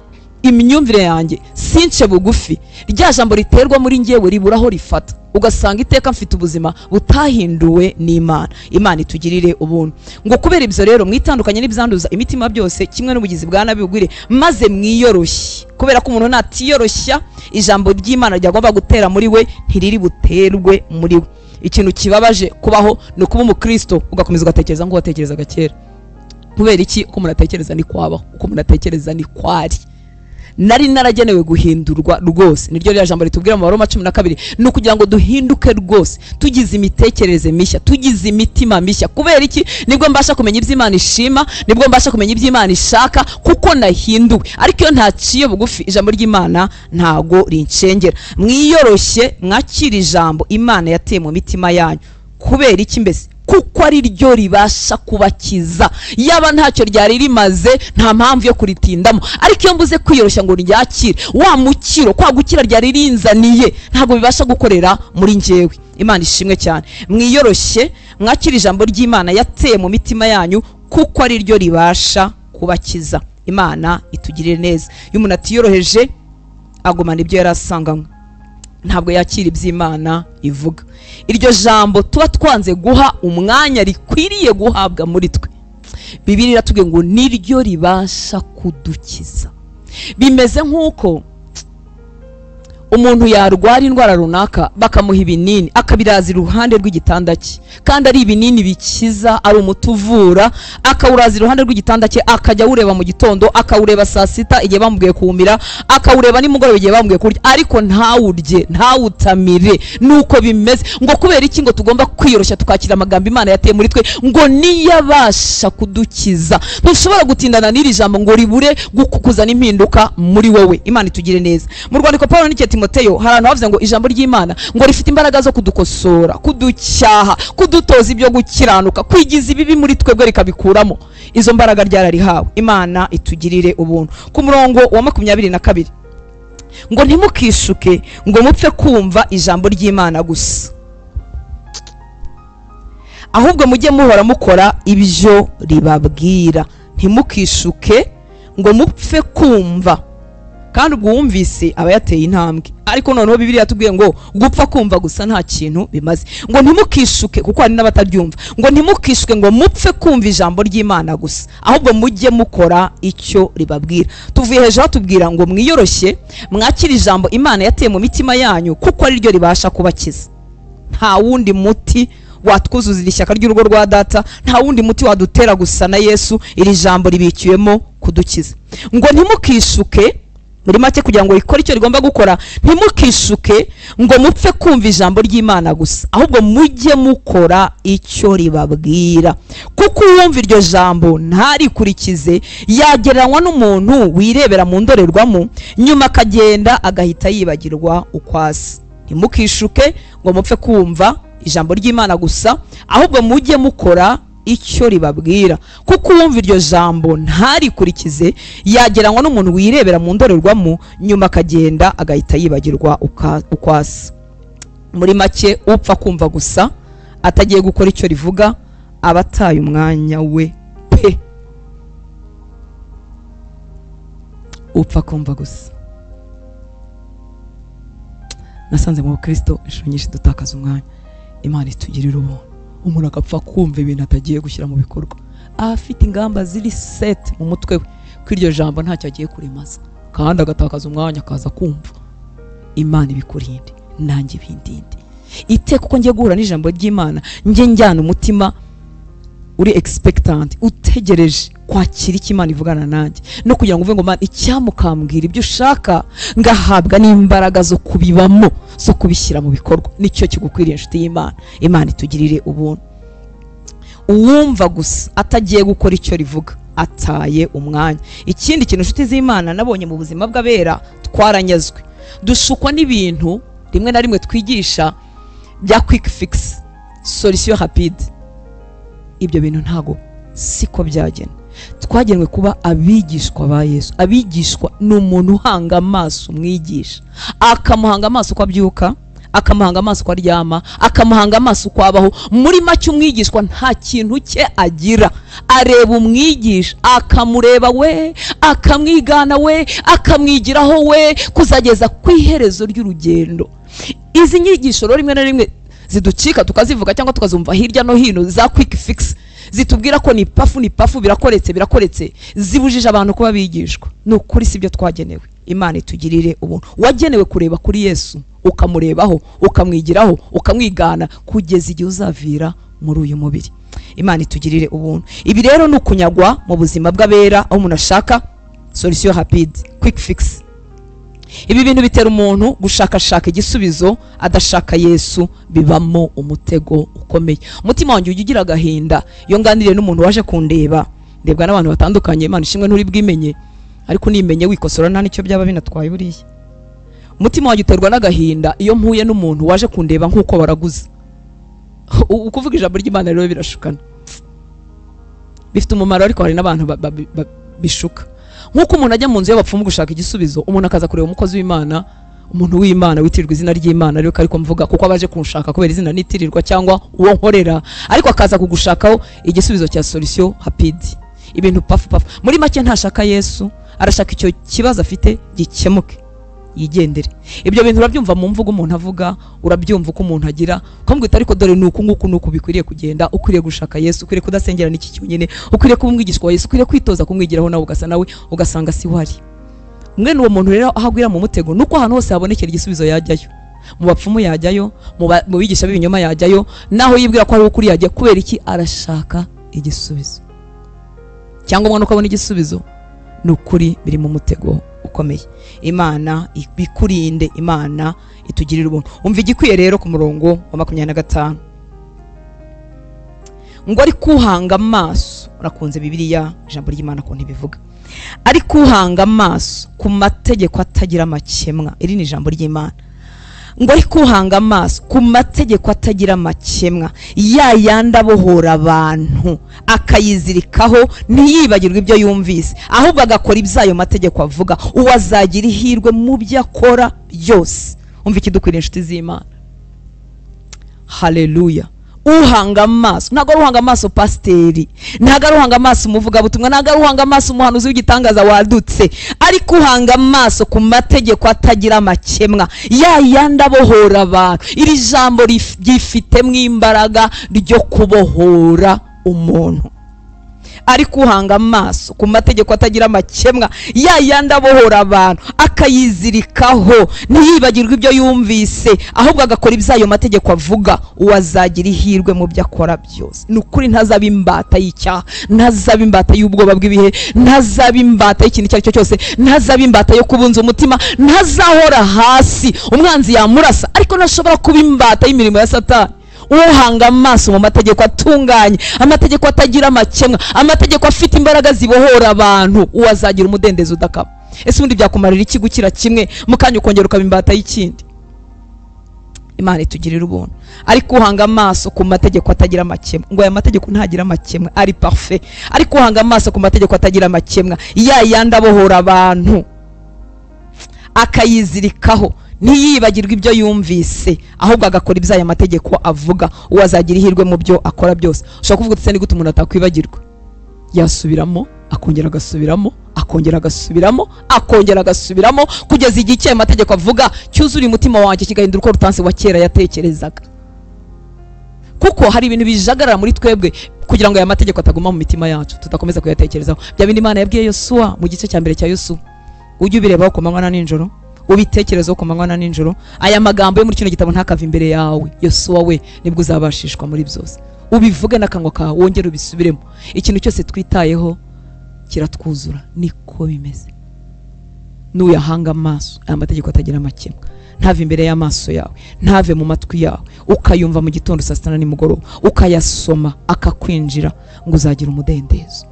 imyumvire yanjye since bugufi, rya jambo riterwa muri njyewe ribura aho rifata, ugasanga iteka mfite ubuzima butahinduwe n'Imana. Imana itugirire ubuntu. Ngo kubera ibyo rero mwitandukanye n'ibyanduza imitima byose kimwe n'ubugizi bwa nabi bugwire, maze mwiyoroshye. Kubera ko umuntu natiyoroshya, ijambo ry'Imana ryagomba gutera muri we ntiriri buterwe muri we. Ikintu kibabaje kubaho ni ukuba umukristo ugakomeza ugatekereza ngo watekerezaga kera. Kubera iki? Uko umuntu atekereza ni kwabaho, uko umuntu atekereza ni kwari. Nari naragenewe guhindurwa rwose. Niryo rya jambo ritubwira mu Baroma 12, ni ukugira ngo duhinduke rwose, tugize imitekerereze mishya, tugize imitima mishya. Kubera iki? Nibwo mbasha kumenya ibyo Imana ishima, nibwo mbasha kumenya ibyo Imana ishaka, kuko nahinduwe. Ariko iyo ntaciye bugufi, ijambo ry'Imana ntago rincengera. Mwiyoroshye, mwakira ijambo Imana yateye mu mitima yanyu. Kubera iki mbese? Kuko ari ryo ribasha kubakiza. Yaba ntacyo ryari rimaze, nta mpamvu yo kuritindamo. Ariko iyo mbuze kwiyoroshya ngo ryakire wa mukiro, kwa gukira ryari rinzaniye, ntabwo bibasha gukorera muri njyewe. Imana ishimwe cyane. Mwiyoroshye, mwakire ijambo ry'Imana yateye mu mitima yanyu, kuko ari ryo ribasha kubakiza. Imana itugirire neza. Iyo umuntu atiyoroheje agumana ibyo yari asanganywe, ntabwo yakira iby'Imana ivuga. Iryo jambo tuba twanze guha umwanya rikwiriye guhabwa muri twe, Bibiliya iratubwiye ngo niryo ribasha kudukiza. Bimeze nk'uko umuntu yarwara indwara runaka bakamuha ibinini akabiraza iruhande rw'igitanda cye, kandi ari ibinini bikiza, ari umuti uvura, akawuraza iruhande rw'igitanda cye, akajya awureba mu gitondo, akawureba saa sita igihe bamubwiye kuwumira, akawureba nimugoroba igihe bamubwiye kurya, ariko ntawurye, ntawutamire. Nuko bimeze. Ngo kubera iki? Ngo tugomba kwiyoroshya tukakira amagambo Imana yateye muri twe, ngo niyabasha kudukiza. Ntushobora gutindana n'iri jambo ngo ribure kuzana impinduka muri wowe. Imana itugire neza. Mu rwandiko Paulo yandikiye Timoteyo, hari ahantu havuze ngo ijambo ry'Imana ngo rifite imbaraga zo kudukosora, kuducyaha, kudutoza ibyo gukiranuka, kwigiza ibibi muri twebwe rikabikuramo. Izo mbaraga ryararihawe. Imana itugirire ubuntu. Ku murongo wa 22 ngo ntimukishuke ngo mupfe kumva ijambo ry'Imana gusa, ahubwo mujye muhora mukora ibyo ribabwira. Ntimukishuke ngo mupfe kumva. Kandi ubwo wumvise aba yateye intambwe. Ariko noneho Bibiliya yatubwiye ngo gupfa kumva gusa nta kintu bimaze. Ngo ntimukishuke, kuko hari n'abataryumva, ngo ntimukishuke ngo mupfe kumva ijambo ry'Imana gusa, ahubwo mujye mukora icyo ribabwira. Tuvuye hejuru batubwira ngo mwiyoroshye, mwakire ijambo Imana yateye mu mitima yanyu, kuko ari ryo ribasha kubakiza. Nta wundi muti watwuzuza ishyaka ry'urugo rwa data, nta wundi muti wadutera gusa na Yesu. Iri jambo ribikiwemo kudukiza. Ngo ntimukishuke, muri make kugira ngo rikore icyo rigomba gukora, ntimukishuke ngo mupfe kumva ijambo ry'Imana gusa, ahubwo mujye mukora icyo ribabwira. Kuko uwumva iryo jambo ntarikurikize yagereranywa n'umuntu wirebera mu ndorerwamo, nyuma akagenda agahita yibagirwa uko asa. Ntimukishuke ngo mupfe kumva ijambo ry'Imana gusa, ahubwo mujye mukora icyo ribabwira, kuko uwumva iryo jambo ntarikurikize yageranywa n'umuntu wirebera mu ndorerwamo, nyuma akagenda agahita yibagirwa uko asa. Muri make, upfa kumva gusa atagiye gukora icyo rivuga aba ataye umwanya we pe. Upfa kumva gusa. Nasanze mu Kristo inshuro nyinshi dutakaza umwanya. Imana itugirira ubuntu. Umuntu akapfa kumva ibintu atagiye gushyira mu bikorwa, afite ingamba ziri set mu mutwe we ko iryo jambo ntacyo agiye kurimaza, kandi agatakaza umwanya akaza kumva. Imana ibikurinde nanjye bindinde. Iteka uko ngiye guhura n'ijambo ry'Imana, njye njyana umutima uri expectant, utegereje kwakira icyo Imana ivugana nanjye, no kugira ngo uvuge ngo Mana icyamukambwira ibyo ushaka, ngahabwa n'imbaraga zo kubibamo, zo kubishyira mu bikorwa. Nicyo kigukwiriye inshuti y'Imana. Imana itugirire ubuntu. Uwumva gusa atagiye gukora icyo rivuga ataye umwanya. Ikindi kintu inshuti z'Imana nabonye mu buzima bw'abera, twaranyazwe, dushukwa n'ibintu rimwe na rimwe twigisha bya quick fix, solution rapide. Ibyo bintu ntago siko byagena. Twagenwe kuba abigishwa ba Yesu. Abigishwa ni umuntu uhanga amaso umwigisha, akamuhanga amaso uko abyuka, akamuhanga amaso uko aryama, akamuhanga amaso uko abaho. Muri make umwigishwa nta kintu cye agira, areba umwigisha akamureba we, akamwigana we, akamwigiraho we, kuzageza ku iherezo ry'urugendo. Izi nyigisho rero rimwe na rimwe ziducika tukazivuga cyangwa tukazumva hirya no hino za quick fix, zitubwira ko ni pafu ni pafu, birakoretse birakoretse, zibujije abantu kuba bigishwa. Ni ukuri sibyo twagenewe. Imana itugirire ubuntu. Wagenewe kureba kuri Yesu, ukamurebaho, ukamwigiraho, ukamwigana kugeza igihe uzavira muri uyu mubiri. Imana itugirire ubuntu. Ibi rero ni ukunyagwa mu buzima bw'abera, aho umuntu ashaka solution rapide, quick fix. Ibi bintu bitera umuntu gushakashaka igisubizo adashaka Yesu, bibamo umutego ukomeye. Umutima wanjye ujya ugira agahinda iyo nganiriye n'umuntu waje kundeba, ndebwa n'abantu batandukanye. Imana ishimwe nturi bwimenye, ariko nimenye wikosora nta nicyo byaba binatwaye buriya. Umutima wanjye uterwa n'agahinda iyo mpuye n'umuntu waje kundeba nk'uko baraguza. Ukuvuga ijambo ry'Imana rero birashukana, bifite umumaro, ariko hari n'abantu bishuka. Nk'uko umuntu ajya mu nzu y'abapfumu gushaka igisubizo, umuntu akaza kureba umukozi w'Imana, umuntu w'Imana witirirwa izina ry'Imana, ariko ariko mvuga kuko abaje kunshaka kubera izina nitirirwa cyangwa uwo nkorera, ariko akaza kugushakaho igisubizo cya solution rapide, ibintu pafu pafu. Muri make ntashaka Yesu, arashaka icyo kibazo afite gikemuke yigendere. Ibyo bintu urabyumva mu mvugo umuntu avuga, urabyumva uko umuntu agira, ukamubwira ariko dore nuku nguku nuku bikwiriye kugenda, ukwiriye gushaka Yesu, ukwiriye kudasengera n'iki cyonyine, ukwiriye kuba umwigishwa wa Yesu, ukwiriye kwitoza kumwigiraho nawe ugasa nawe, ugasanga si wari. Mwene uwo muntu rero aho agwira mu mutego nuko ahantu hose habonekera igisubizo yajyayo. Mu bapfumu yajyayo, mu bigisha b'ibinyoma yajyayo, naho yibwira ko ari ukuri yajya. Kubera iki? Arashaka igisubizo. Cyangwa umwana ukabona igisubizo, ni ukuri biri mu mutego ukomeye. Imana ibikurinde, Imana itugirire ubuntu. Umva igikwiye rero ku murongo wa 25, ngo ari kuhanga amaso. Urakunze Bibiliya, ijambo ry'Imana ko ntibivuga, ari kuhanga amaso ku mategeko atagira amakemwa. Iri ni ijambo ry'Imana. Ngo ari kuhanga amaso ku mategeko atagira amakemwa, ya yandi abohora abantu, akayizirikaho ntiyibagirwe ibyo yumvise, ahubwo agakora ibyayo mategeko avuga, uwo azagira ihirwe mu byo akora byose. Umva ikidukwiriye inshuti z'Imana. Haleluya. Uhanga amaso, ntabwo ari uhanga amaso pasiteri, ntabwo ari uhanga amaso umuvugabutumwa, ntabwo ari uhanga amaso umuhanuzi w'igitangaza wadutse, ariko uhanga amaso ku mategeko atagira amakemwa, ya yandi abohora abantu. Iri jambo ryifitemo imbaraga ryo kubohora umuntu. Ariko uhanga amaso ku mategeko atagira amakemwa, ya yandi abohora abantu, akayizirikaho ntiyibagirwe ibyo yumvise, ahubwo agakora ibyayo mategeko avuga, uwo azagira ihirwe mu byo akora byose. Ni ukuri ntazaba imbata y'icyaha, ntazaba imbata y'ubwoba bw'ibihe, ntazaba imbata y'ikintu icyo ari cyo cyose, ntazaba imbata yo kubunza umutima, ntazahora hasi umwanzi yamurasa, ariko ntashobora kuba imbata y'imirimo ya Satani. Uhanga amaso mu mategeko atunganye, amategeko atagira amakemwa, amategeko afite imbaraga zibohora abantu, uwo azagira umudendezo udakama. Ese ubundi byakumarira iki gukira kimwe mukanya ukongera ukaba imbata y'ikindi? Imana itugirira ubuntu. Ariko uhanga amaso ku mategeko atagira amakemwa, ngo aya mategeko ntagira amakemwa, ari parfait. Ariko uhanga amaso ku mategeko atagira amakemwa, ya yandi abohora abantu akayizirikaho, ntiyibagirwe ibyo yumvise, ahubwo agakora ibyo aya mategeko avuga, uwo azagira ihirwe mu byo akora byose. Ushobora kuvuga uti ni gute umuntu atakwibagirwa? Yasubiramo, akongera agasubiramo, akongera agasubiramo, akongera agasubiramo, kugeza igihe icyo aya mategeko avuga cyuzura umutima wanjye, kigahindura uko Rutansi wa kera yatekerezaga. Kuko hari ibintu bijagarara muri twebwe kugira ngo aya mategeko ataguma mu mitima yacu, tudakomeza kuyatekerezaho. Bya bindi Imana yabwiye Yosuwa mu gice cya mbere cya Yosuwa, ujye ubirebaho ku manywa na nijoro, ubitekerezo ku manywa na nijoro, aya magambo yo muri kino gitabo ntakava imbere yawe. Yosuwa we, nibwo uzabashishwa muri byose. Ubivuge n'akanwa kawe, wongere ubisubiremo. Ikintu cyose twitayeho kiratwuzura, niko bimeze. Nuyahanga amaso aya mategeko atagira amakemwa, ntave imbere y'amaso yawe, ntave mu matwi yawe, ukayumva mu gitondo, saa sita na nimugoroba, ukayasoma akakwinjira, ngo uzagira umudendezo.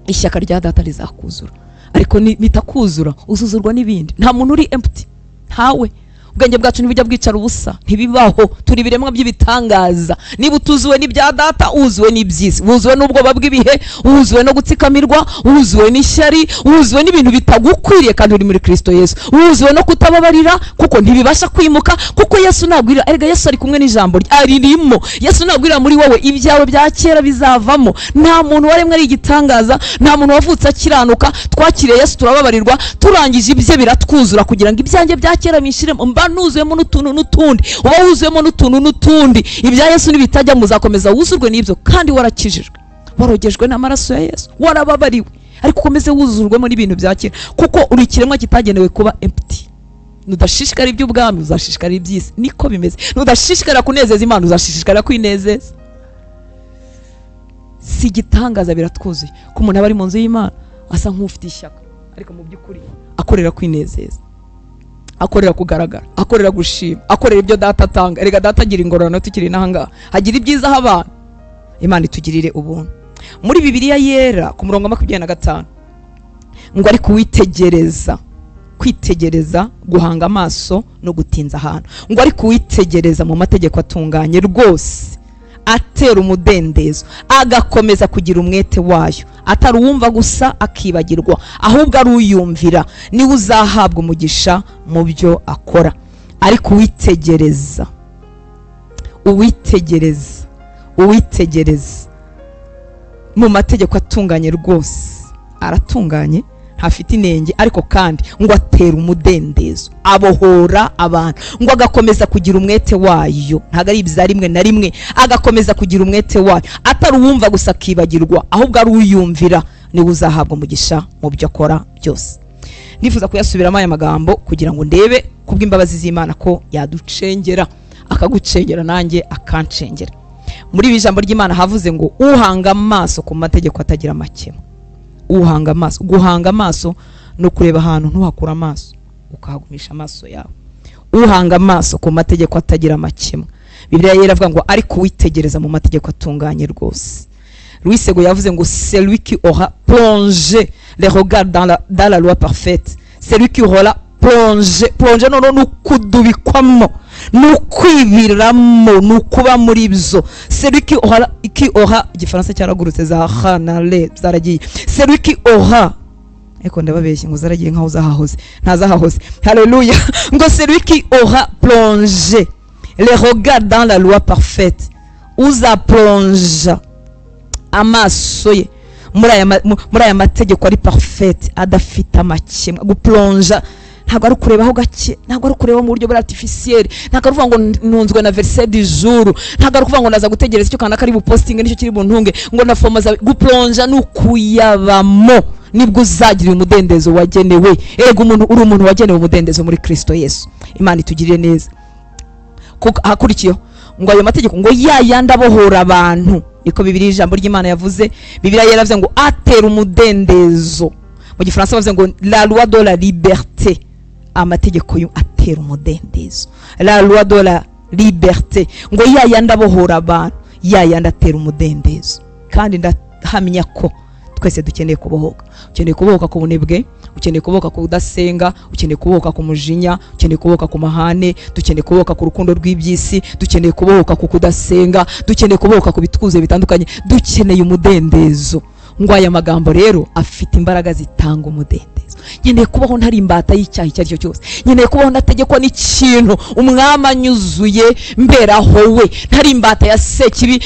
Ishyaka rya data rizakuzura. Ariko nitakuzura uzuzurwa n'ibindi. Nta muntu uri empty, ntawe. Ubwenge bwacu ntibujya bwicara ubusa, ntibibaho. Turi ibiremwa by'ibitangaza. Niba utuzuwe n'ibya data, uzuwe n'iby'isi, wuzuwe n'ubwoba bw'ibihe, wuzuwe no gutsikamirwa, wuzuwe n'ishyari, wuzuwe n'ibintu bitagukwiriye kandi uri muri Kristo Yesu, wuzuwe no kutababarira kuko ntibibasha kwimuka, kuko Yesu nagwira. Erega Yesu ari kumwe n'ijambo rye aririmo. Yesu nagwira muri wowe, ibyawe bya kera bizavamo. Nta muntu waremwe ari igitangaza, nta muntu wavutse akiranuka. Twakiriye Yesu turababarirwa, turangije ibye biratwuzura, kugira ngo ibyanjye bya kera bishiremo. Mba nuzuyemo n'utuntu n'utundi, uba wuzuyemo n'utuntu n'utundi. Ibya Yesu nibitajya, muzakomeza wuzurwe n'ibyo, kandi warakijijwe, warogejwe n'amaraso ya Yesu, warababariwe, ariko ukomeze wuzurwemo n'ibintu bya kera, kuko uri ikiremwa kitagenewe kuba empty. Nudashishikara iby'ubwami, uzashishikara iby'isi, niko bimeze. Nudashishikarira kunezeza Imana, uzashishikarira kwinezeza. Si igitangaza, biratwuzuye ko umuntu aba ari mu nzu y'Imana asa nk'ufite ishyaka, ariko mu by'ukuri akorera kwinezeza, akorera kugaragara, akorera gushima, akorera ibyo data atanga. Erega data agira ingororano tukiri n'ahangaha, hagira ibyiza aho abantu. Imana itugirire ubuntu. Muri Bibiliya yera ku murongo wa 25 ngo ariko witegereza, kwitegereza, guhanga amaso no gutinza ahantu, ngo ariko witegereza mu mategeko atunganye rwose, atera umudendezo, agakomeza kugira umwete wayo, atari uwumva gusa akibagirwa, ahubwo ari uyumvira, niwe uzahabwa umugisha mu byo akora. Ariko uwitegereza, uwitegereza, uwitegereza mu mategeko atunganye rwose, aratunganye, ntafite inenge, ariko kandi ngo atera umudendezo, abohora abantu, ngo agakomeza kugira umwete wayo. Ntabwo ari ibya rimwe na rimwe, agakomeza kugira umwete wayo, atari uwumva gusa akibagirwa, ahubwo ari uyumvira, niwe uzahabwa umugisha mu byo akora byose. Ndifuza kuyasubiramo aya magambo kugira ngo ndebe kubw'imbabazi z'Imana ko yaducengera, akagucengera nanjye akancengera. Muri ibi ijambo ry'Imana havuze ngo uhanga amaso ku mategeko atagira amakemwa. Uhanga amaso, guhanga amaso no kureba ahantu ntuhakura amaso, ukahagumisha amaso yawe. Uhanga amaso ku mategeko atagira amakemwa. Bibiliya yera avuga ngo ariko witegereza mu mategeko atunganye rwose. Louis Segond yavuze ngo celui qui aura plongé les regards dans la loi parfaite, celui qui aura plongé, plongé noneho ni ukudubikwamo, ni ukwibiramo, ni ukuba muri byo. Celui qui aura, igifaransa cyaragurutse, za ha na le zaragiye. Celui qui aura, ariko ndababeshye ngo zaragiye nkaho zahahoze, ntazahahoze. Haleluya. Ngo celui qui aura plongé les regards dans la loi parfaite, uzaplonja amaso ye muri aya mategeko ari parfaite, adafite amakemwa. Guplonja ntabwo ari ukurebaho gake, ntabwo ari ukureba mu buryo bwa artificiel, ntabwo ari ukuvuga ngo ntunzwe na verset du jour, ntabwo ari ukuvuga ngo naza gutegereza icyo kanaka ari bupostinge nicyo kiri buntunge, ngo na fomaza. Guplonja ni ukuyabamo, nibwo uzagira umudendezo wagenewe. Erega umuntu uri umuntu wagenewe umudendezo muri Kristo Yesu. Imana itugirire neza. Kuko hakurikiyeho ngo ayo mategeko ngo yayandi abohora abantu, niko Bibiliya ijambo ry'Imana yavuze. Bibiliya yaravuze ngo atera umudendezo. Mu gifaransa bavuze ngo la loi de la liberté, amategeko yo atera umudendezo. La loi de la liberté, ngo yayandi abohora abantu, yayandi atera umudendezo. Kandi ndahamya ko Twese dukeneye kubohoka. Ukeneye kubohoka ku bunebwe, ukeneye kubohoka ku kudasenga, ukeneye kubohoka ku mujinya, ukeneye kubohoka ku mahane, dukeneye kubohoka ku rukundo rw'iby'isi, dukeneye kubohoka ku kudasenga, dukeneye kubohoka ku bitwuzuye bitandukanye, dukeneye umudendezo. Ngo aya magambo rero afite imbaraga zitanga umudendezo. Nkeneye kubaho ntari imbata y'icyaha icyo ari cyo cyose, nkeneye kubaho ntategekwa n'ikintu, umwami anyuzuye mberaho we, ntari imbata ya sekibi,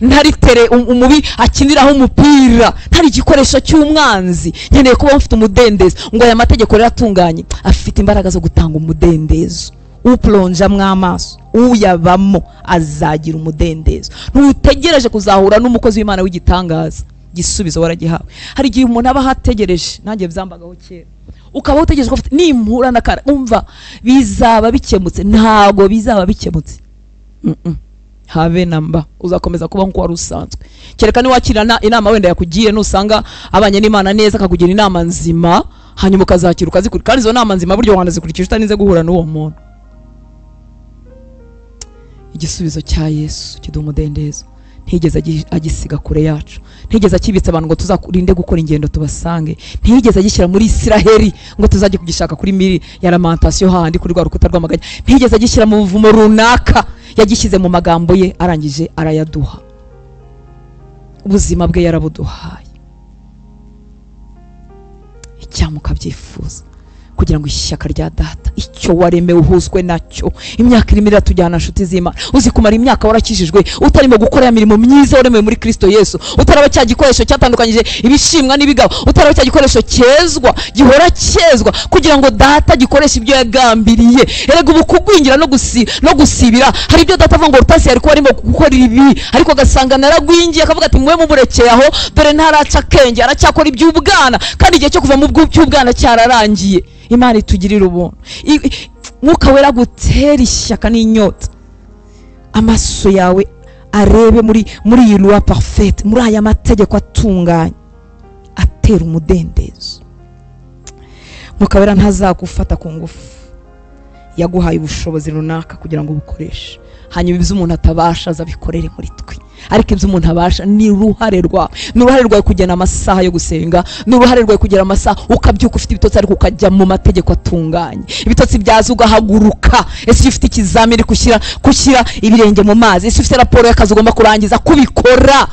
ntari tere umubi akiniraho umupira, ntari igikoresho cy'umwanzi. Nkeneye kubaho mfite umudendezo. Ngo aya mategeko rero atunganye afite imbaraga zo gutanga umudendezo. Uplonjamwo amaso, uyabamo azagira umudendezo. Ntutegereje kuzahura n'umukozi w'Imana w'igitangaza, gisubizo waragihawe. Hari igihe umuntu aba ahategereje, nanjye byambagaho kera, ukaba utegereje ko nimpura na kara umva bizaba bikemutse. Ntago bizaba bikemutse, habe namba. Uzakomeza kuba nkuko wari usanzwe, kereka niwakirana inama wenda yakugiye, nusanga abanye n'Imana neza akakugira inama nzima, hanyuma ukazakira ukazikurikira. Kandi izo nama nzima buryo wanazikurikije utarinze guhura n'uwo muntu. Igisubizo cya Yesu kiduha umudendezo. Ntigeze agisiga kure yacu, ntigeze akibitsa abantu ngo tuzakurinde gukora ingendo tubasange, ntigeze agishyira muri Isiraheli ngo tuzajye kugishaka kuri miri ya Lamentation handi kuri rwa rukuta rw'amaganya, ntigeze agishyira mu buvumo runaka, yagishyize mu magambo ye, arangije arayaduha. Ubuzima bwe yarabuduhaye. Icyamuka byifuza kugira ngo ishyaka rya data, icyo waremewe uhuzwe nacyo. Imyaka irimo iratujyana, nshuti z'Imana. Uzi kumara imyaka warakijijwe utarimo gukora ya mirimo myiza waremewe muri Kristo Yesu, utaraba cya gikoresho cyatandukanyije ibishimwa n'ibigabo, utaraba cya gikoresho cyezwa gihora cyezwa kugira ngo data gikoreshe ibyo yagambiriye. Erega ubu kugwingira no gusibira, hari ibyo data avuga ngo Rutasi yari kuba arimo gukora ibi, ariko agasanga naragwingiye, akavuga ati mwe mumurekeye aho, dore ntaraca akenge, aracyakora iby'ubwana, kandi igihe cyo kuva mu by'ubwana cyararangiye. Imana itugirira ubuntu. Mwuka wera gutera ishyaka n'inyota, amaso yawe arebe muri iyi loi parfaite, muri aya mategeko atunganye atera umudendezo. Mwuka wera ntazagufata ku ngufu, yaguhaye ubushobozi runaka kugira ngo ubukoreshe. Hanyuma ibyo umuntu atabasha azabikorere muri twe, ariko ibyo umuntu abasha ni uruhare rwawe. Ni uruhare rwawe kugena amasaha yo gusenga, ni uruhare rwawe kugera amasaha ukabyuka ufite ibitotsi ariko ukajya mu mategeko atunganye. Ibitotsi byaza ugahaguruka. Ese ufite ikizamini gushyira ibirenge mu mazi? Ese ufite raporo y'akazi ugomba kurangiza kubikora?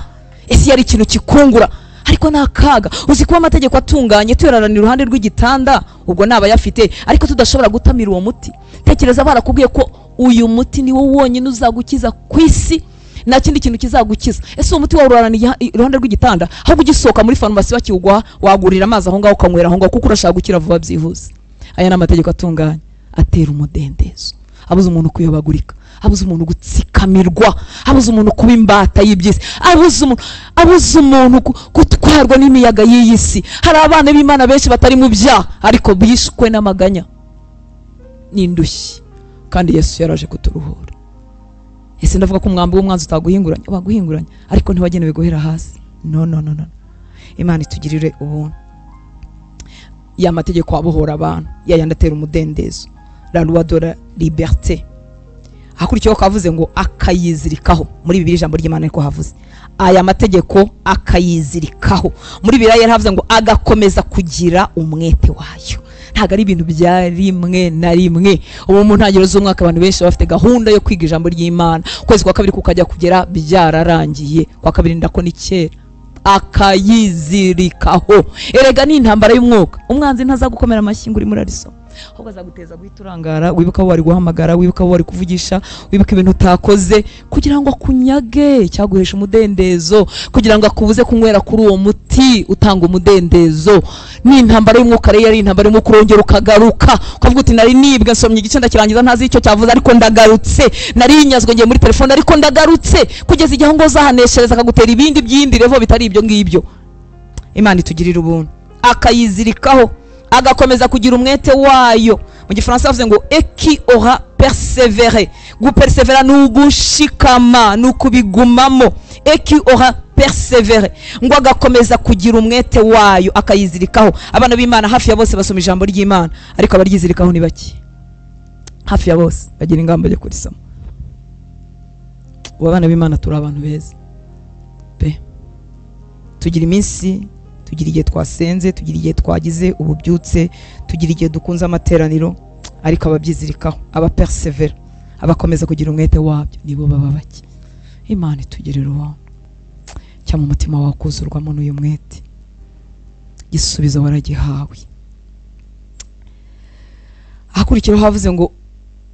Ese yari ikintu kikungura? Ariko ni akaga. Uzi kuba amategeko atunganye tuyararana iruhande rw'igitanda, ubwo naba yafite, ariko tudashobora gutamira uwo muti. Tekereza barakubwiye ko uyu muti ni wo wonyine uzagukiza ku isi, nta kindi kintu kizagukiza. Ese uwo muti wawurarana iruhande rw'igitanda, ahubwo ugisohoka muri farumasi bakiwuguha, wagurira amazi aho ngaho ukanywera aho ngaho, kuko urashaka gukira vuba byihuse. Aya ni amategeko atunganye atera umudendezo, abuza umuntu kuyobagurika, abuza umuntu gutsikamirwa, abuza umuntu kuba imbata y'iby'isi, abuza umuntu gutwarwa n'imiyaga y'iyi si. Hari abana b'Imana benshi batari mu byaha ariko bishwe n'amaganya n'indushyi, kandi Yesu yaraje kuturuhura. Ese ndavuga ko umwambi w'umwanzi utaguhinguranya, waguhinguranya, ariko ntiwagenewe guhera hasi. No no no no. Imana itugirire ubuntu. Ya mategeko abohora abantu, yayandi atera umudendezo, la loi de la liberté. Hakurikiyeho kavuze ngo akayizirikaho. Muri Bibiliya ijambo ry'Imana niko havuze aya mategeko akayizirikaho. Muri Bibiliya yaravuze ngo agakomeza kugira umwete wayo. Ntago ari ibintu bya rimwe na rimwe. Ubu mu ntangiriro z'umwaka abantu benshi bafite gahunda yo kwiga ijambo ry'Imana, ukwezi kwa kabiri kukajya kugera byararangiye, kwa kabiri ndako ni kera. Akayizirikaho. Erega ni intambara y'umwuka. Umwanzi ntazagukomera amashyi ngo urimo urarisoma, ahubwo azaguteza guhita urangara, wibuka aho wari guhamagara, wibuka aho wari kuvugisha, wibuka ibintu utakoze, kugira ngo akunyage cyaguhesha umudendezo, kugira ngo akubuze kunywera kuri uwo muti utanga umudendezo. Ni intambara y'umwuka rero, yari intambara y'umwuka. Urongera ukagaruka ukavuga uti nari nibwe, nsomye igice ndakirangiza ntazi icyo cyavuze, ariko ndagarutse. Nari nyazwe ngiye muri telefone ariko ndagarutse, kugeza igihe ngo uzahaneshereza akagutera ibindi byindi revo bitari ibyo ngibyo. Imana itugirira ubuntu. Akayizirikaho, agakomeza kugira umwete wayo. Mu gifaransa bavuze ngo et qui aura persévéré. Gupersevera ni ugushikama, ni ukubigumamo. Et qui aura persévéré, ngo agakomeza kugira umwete wayo, akayizirikaho. Abana b'Imana hafi ya bose basoma ijambo ry'Imana, ariko abaryizirikaho ni bake. Hafi ya bose bagira ingamba yo kurisoma. Ubu abana b'Imana turi abantu beza pe. Tugira iminsi tugira igihe twasenze, tugira igihe twagize ububyutse, tugira igihe dukunze amateraniro, ariko ababyizirikaho, abapersevera, abakomeza kugira umwete wabyo nibo baba bake. Imana itugirira ubuntu. Cyangwa umutima wawe kuzurwamo n'uyu mwete. Igisubizo waragihawe. Ahakurikiraho havuze ngo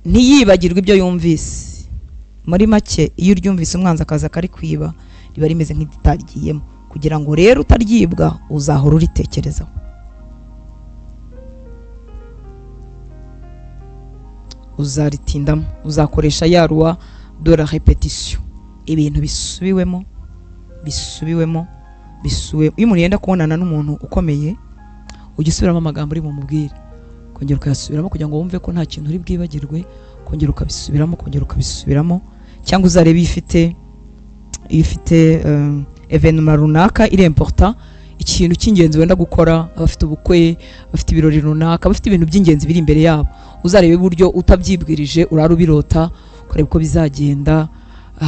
ntiyibagirwe ibyo yumvise. Muri make iyo uryumvise umwanzi akaza akarikwiba riba rimeze nk'iritagiyemo. Kugira ngo rero utaryibwa uzahora uritekerezaho. Uzaritindamo, uzakoresha ya loi de la répétition. Ibintu bisubiwemo, bisubiwemo, bisubiwemo. Iyo umuntu yenda kubonana n'umuntu ukomeye, ujya usubiramo amagambo uri bumubwire, kongera ukayasubiramo kugira ngo wumve ko nta kintu uri bwibagirwe, kongera ukabisubiramo, kongera ukabisubiramo. Cyangwa uzarebe iyo ufite evenement runaka iri important, ikintu cy'ingenzi wenda gukora, abafite ubukwe, abafite ibirori runaka, abafite ibintu by'ingenzi biri imbere yabo, uzarebe uburyo utabyibwirije urara ubirota, ukareba uko bizagenda,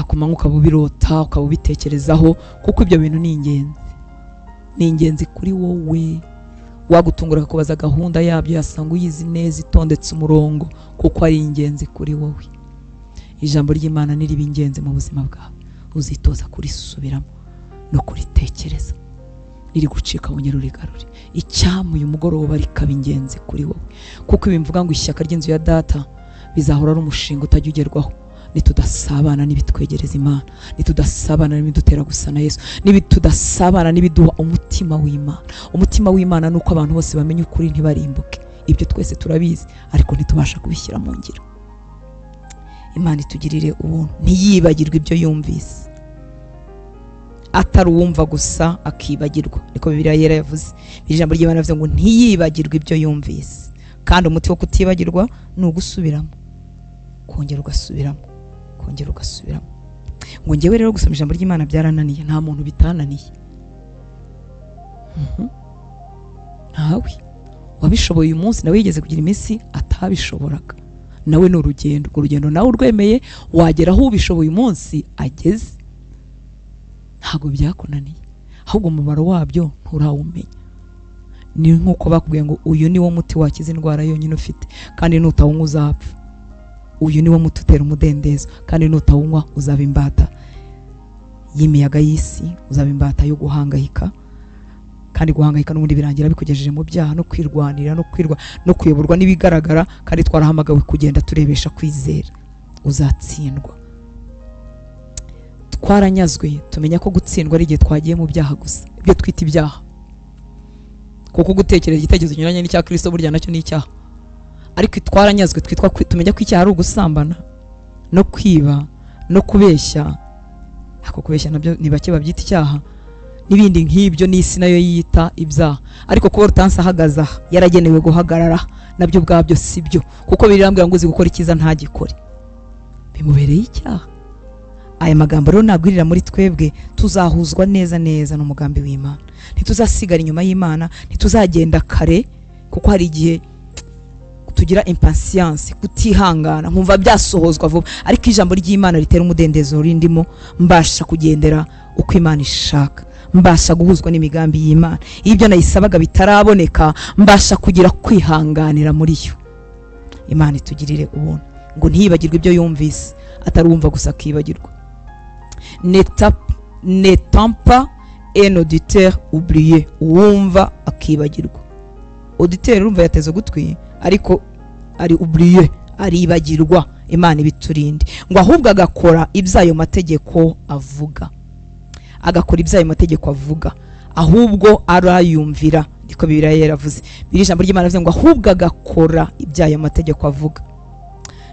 ku manywa ukaba ubirota, ukaba ubitekerezaho, kuko ibyo bintu ni ingenzi. Ni ingenzi kuri wowe. Wagutungura akakubaza gahunda yabyo, yasanga uyizi neza, itondetse umurongo, kuko ari ingenzi kuri wowe. Ijambo ry'Imana niriba ingenzi mu buzima bwawe, uzitoza kurisubiramo no kuritekereza. Riri gucika wongera urigarure. Icyampa uyu mugoroba rikaba ingenzi kuri wowe, kuko ibi mvuga ngo ishyaka ry'inzu ya data bizahora ari umushinga utajya ugerwaho nitudasabana n'ibitwegereza Imana, nitudasabana n'ibidutera gusa na Yesu, nitudasabana n'ibiduha umutima w'Imana. Umutima w'Imana ni uko abantu bose bamenya ukuri ntibarimbuke. Ibyo twese turabizi, ariko ntitubasha kubishyira mu ngiro. Imana itugirire ubuntu. Ntiyibagirwe ibyo yumvise, atari uwumva gusa akibagirwa. Niko Bibiliya yera yavuze. Ijambo ry'Imana rivuze ngo ntiyibagirwe ibyo yumvise. Kandi umuti wo kutibagirwa ni ugusubiramo, kongera ugasubiramo, kongera ugasubiramo. Ngo njyewe rero gusoma ijambo ry'Imana byarananiye, nta muntu bitananiye. Ntawe wabishoboye uyu munsi, nawe yigeze kugira iminsi atabishoboraga. Nawe ni urugendo, urwo rugendo nawe urwemeye wagera aho ubishoboye umunsi ageze. Ntabwo byakunaniye, ahubwo umubaro wabyo nturawumenya. Ni nkuko bakubwiye ngo uyu ni wo muti wakiza indwara yonyine ufite, kandi nutawunywa uzapfa. Uyu ni wo muti utera umudendezo, kandi nutawunywa uzaba imbata y'imiyaga y'isi, uzaba imbata yo guhangayika. Kandi guhangayika n'ubundi birangira bikugejeje mu byaha no kwirwanira no kuyoborwa n'ibigaragara, kandi twarahamagawe kugenda turebesha kwizera. Uzatsindwa. Twaranyazwe tumenya ko gutsindwa ari igihe twagiye mu byaha gusa, ibyo twita ibyaha. Kuko gutekereza igitekerezo kinyuranye n'icya Kristo burya nacyo ni icyaha. Ariko twaranyazwe twitwa tumenya ko icyaha ari ugusambana no kwiba no kubeshya. Ako kubeshya nabyo ni bake babyita icyaha, n'ibindi nk'ibyo n'isi nayo yita ibyaha. Ariko kuba Hortense ahagaze aha yaragenewe guhagarara, nabyo ubwabyo si byo, kuko birambwira ngo uzi gukora icyiza ntagikore, bimubereye icyaha. Aya magambo rero nagwirira muri twebwe, tuzahuzwa neza neza n'umugambi w'Imana. Ntituzasigara inyuma y'Imana, ntituzagenda kare, kuko hari igihe tugira impatience, kutihangana, nkumva byasohozwa vuba. Ariko ijambo ry'Imana ritera umudendezo rindimo, mbasha kugendera uko Imana ishaka, mbasha guhuzwa n'imigambi y'Imana. Iyo ibyo nayisabaga bitaraboneka, mbasha kugira kwihanganira muri yo. Imana itugirire ubuntu. Ngo ntiyibagirwe ibyo yumvise, atari uwumva gusa akibagirwa. N'étant pas un auditeur oublié, uwumva akibagirwa. Auditeur urumva yateze ugutwi, ariko ari oublié, aribagirwa. Imana ibiturinde. Ngo ahubwo agakora ibyayo mategeko avuga, agakora ibyayo mategeko avuga, ahubwo arayumvira. Niko Bibiliya yaravuze. Biri ijambo ry'Imana rivuze ngo ahubwo agakora ibyayo mategeko avuga.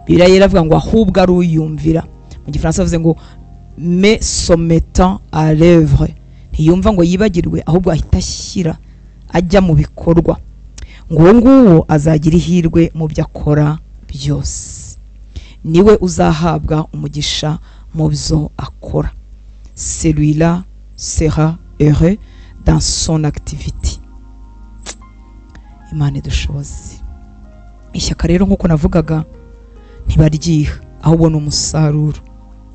Bibiliya yaravuga ngo ahubwo aruyumvira. Mu Gifaransa bavuze ngo mais se mettant à l'œuvre. Ntiyumva ngo yibagirwe, ahubwo ahita ashyira, ajya mu bikorwa. Ngo uwo nguwo azagira ihirwe mu byo akora byose, niwe uzahabwa umugisha mu byo akora. Celui-là sera heureux dans son activité. Imana idushoboze. Ishyaka rero nkuko navugaga ntibaryiha, ahubwo ni umusaruro,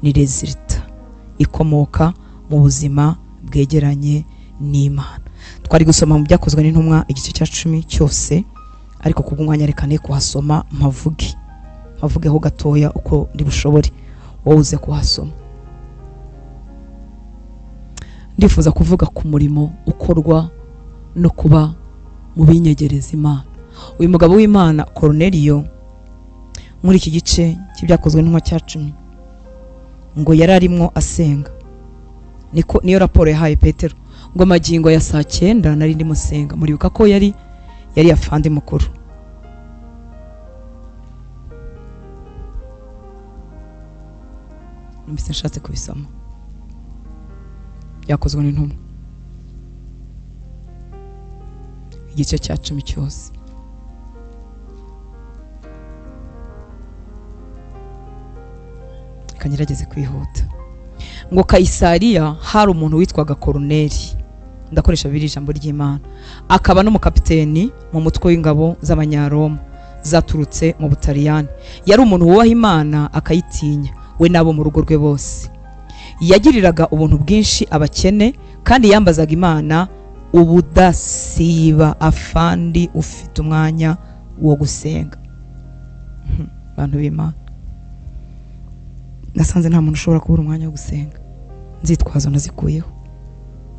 ni resultat ikomoka mu buzima bwegeranye n'Imana. Twari gusoma mu byakozwe n'intumwa igice cya 10 cyose, ariko kubw'umwanya reka ne kuhasoma, mpavugeho gatoya uko ndi bushobore, wowe uze kuhasoma. Ndifuza kuvuga ku murimo ukorwa no kuba mu binyegereza Imana. Uyu mugabo w'Imana Korneliyo, muri iki gice cy'ibyakozwe n'intumwa cya 10, ngo yari arimo asenga. Niko niyo raporo yahaye Petero, ngo magingo ya saa 9 nari ndimo senga. Muribuka ko yari afande mukuru. Numvise nshatse kubisoma. Byakozwe n'intumwa igice cya 10 cyose. Kangerageze kwihuta. Ngo Kayisariya hari umuntu witwaga Korneli, ndakoresha biri ijambo ry'Imana, akaba n'umukapiteni mu mutwe w'ingabo z'Abanyaroma zaturutse mu Butaliyani. Yari umuntu wubaha Imana akayitinya, we nabo mu rugo rwe bose. Yagiriraga ubuntu bwinshi abakene, kandi yambazaga Imana ubudasiba. Afandi ufite umwanya wo gusenga. Bantu b'Imana, nasanze nta muntu ushobora kubura umwanya wo gusenga. Nzitwazo nazikuyeho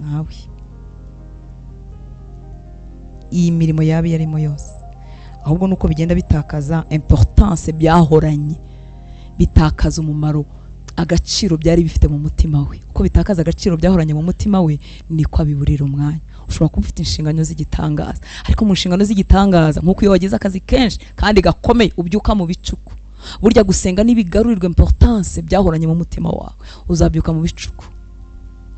nawe. Iyi mirimo yabi yarimo yose, ahubwo nuko bigenda bitakaza importance byahoranye, bitakaza umumaro, agaciro byari bifite mu mutima we. Uko bitakaza agaciro byahoranye mu mutima we, niko abiburira umwanya. Ushobora kuba ufite inshingano z'igitangaza, ariko mu nshingano z'igitangaza, nkuko iyo wagize akazi kenshi kandi gakomeye ubyuka mu bicuku. Burya gusenga nibigarurirwa importance byahoranye mu mutima wawe, uzabyuka mu bicuku,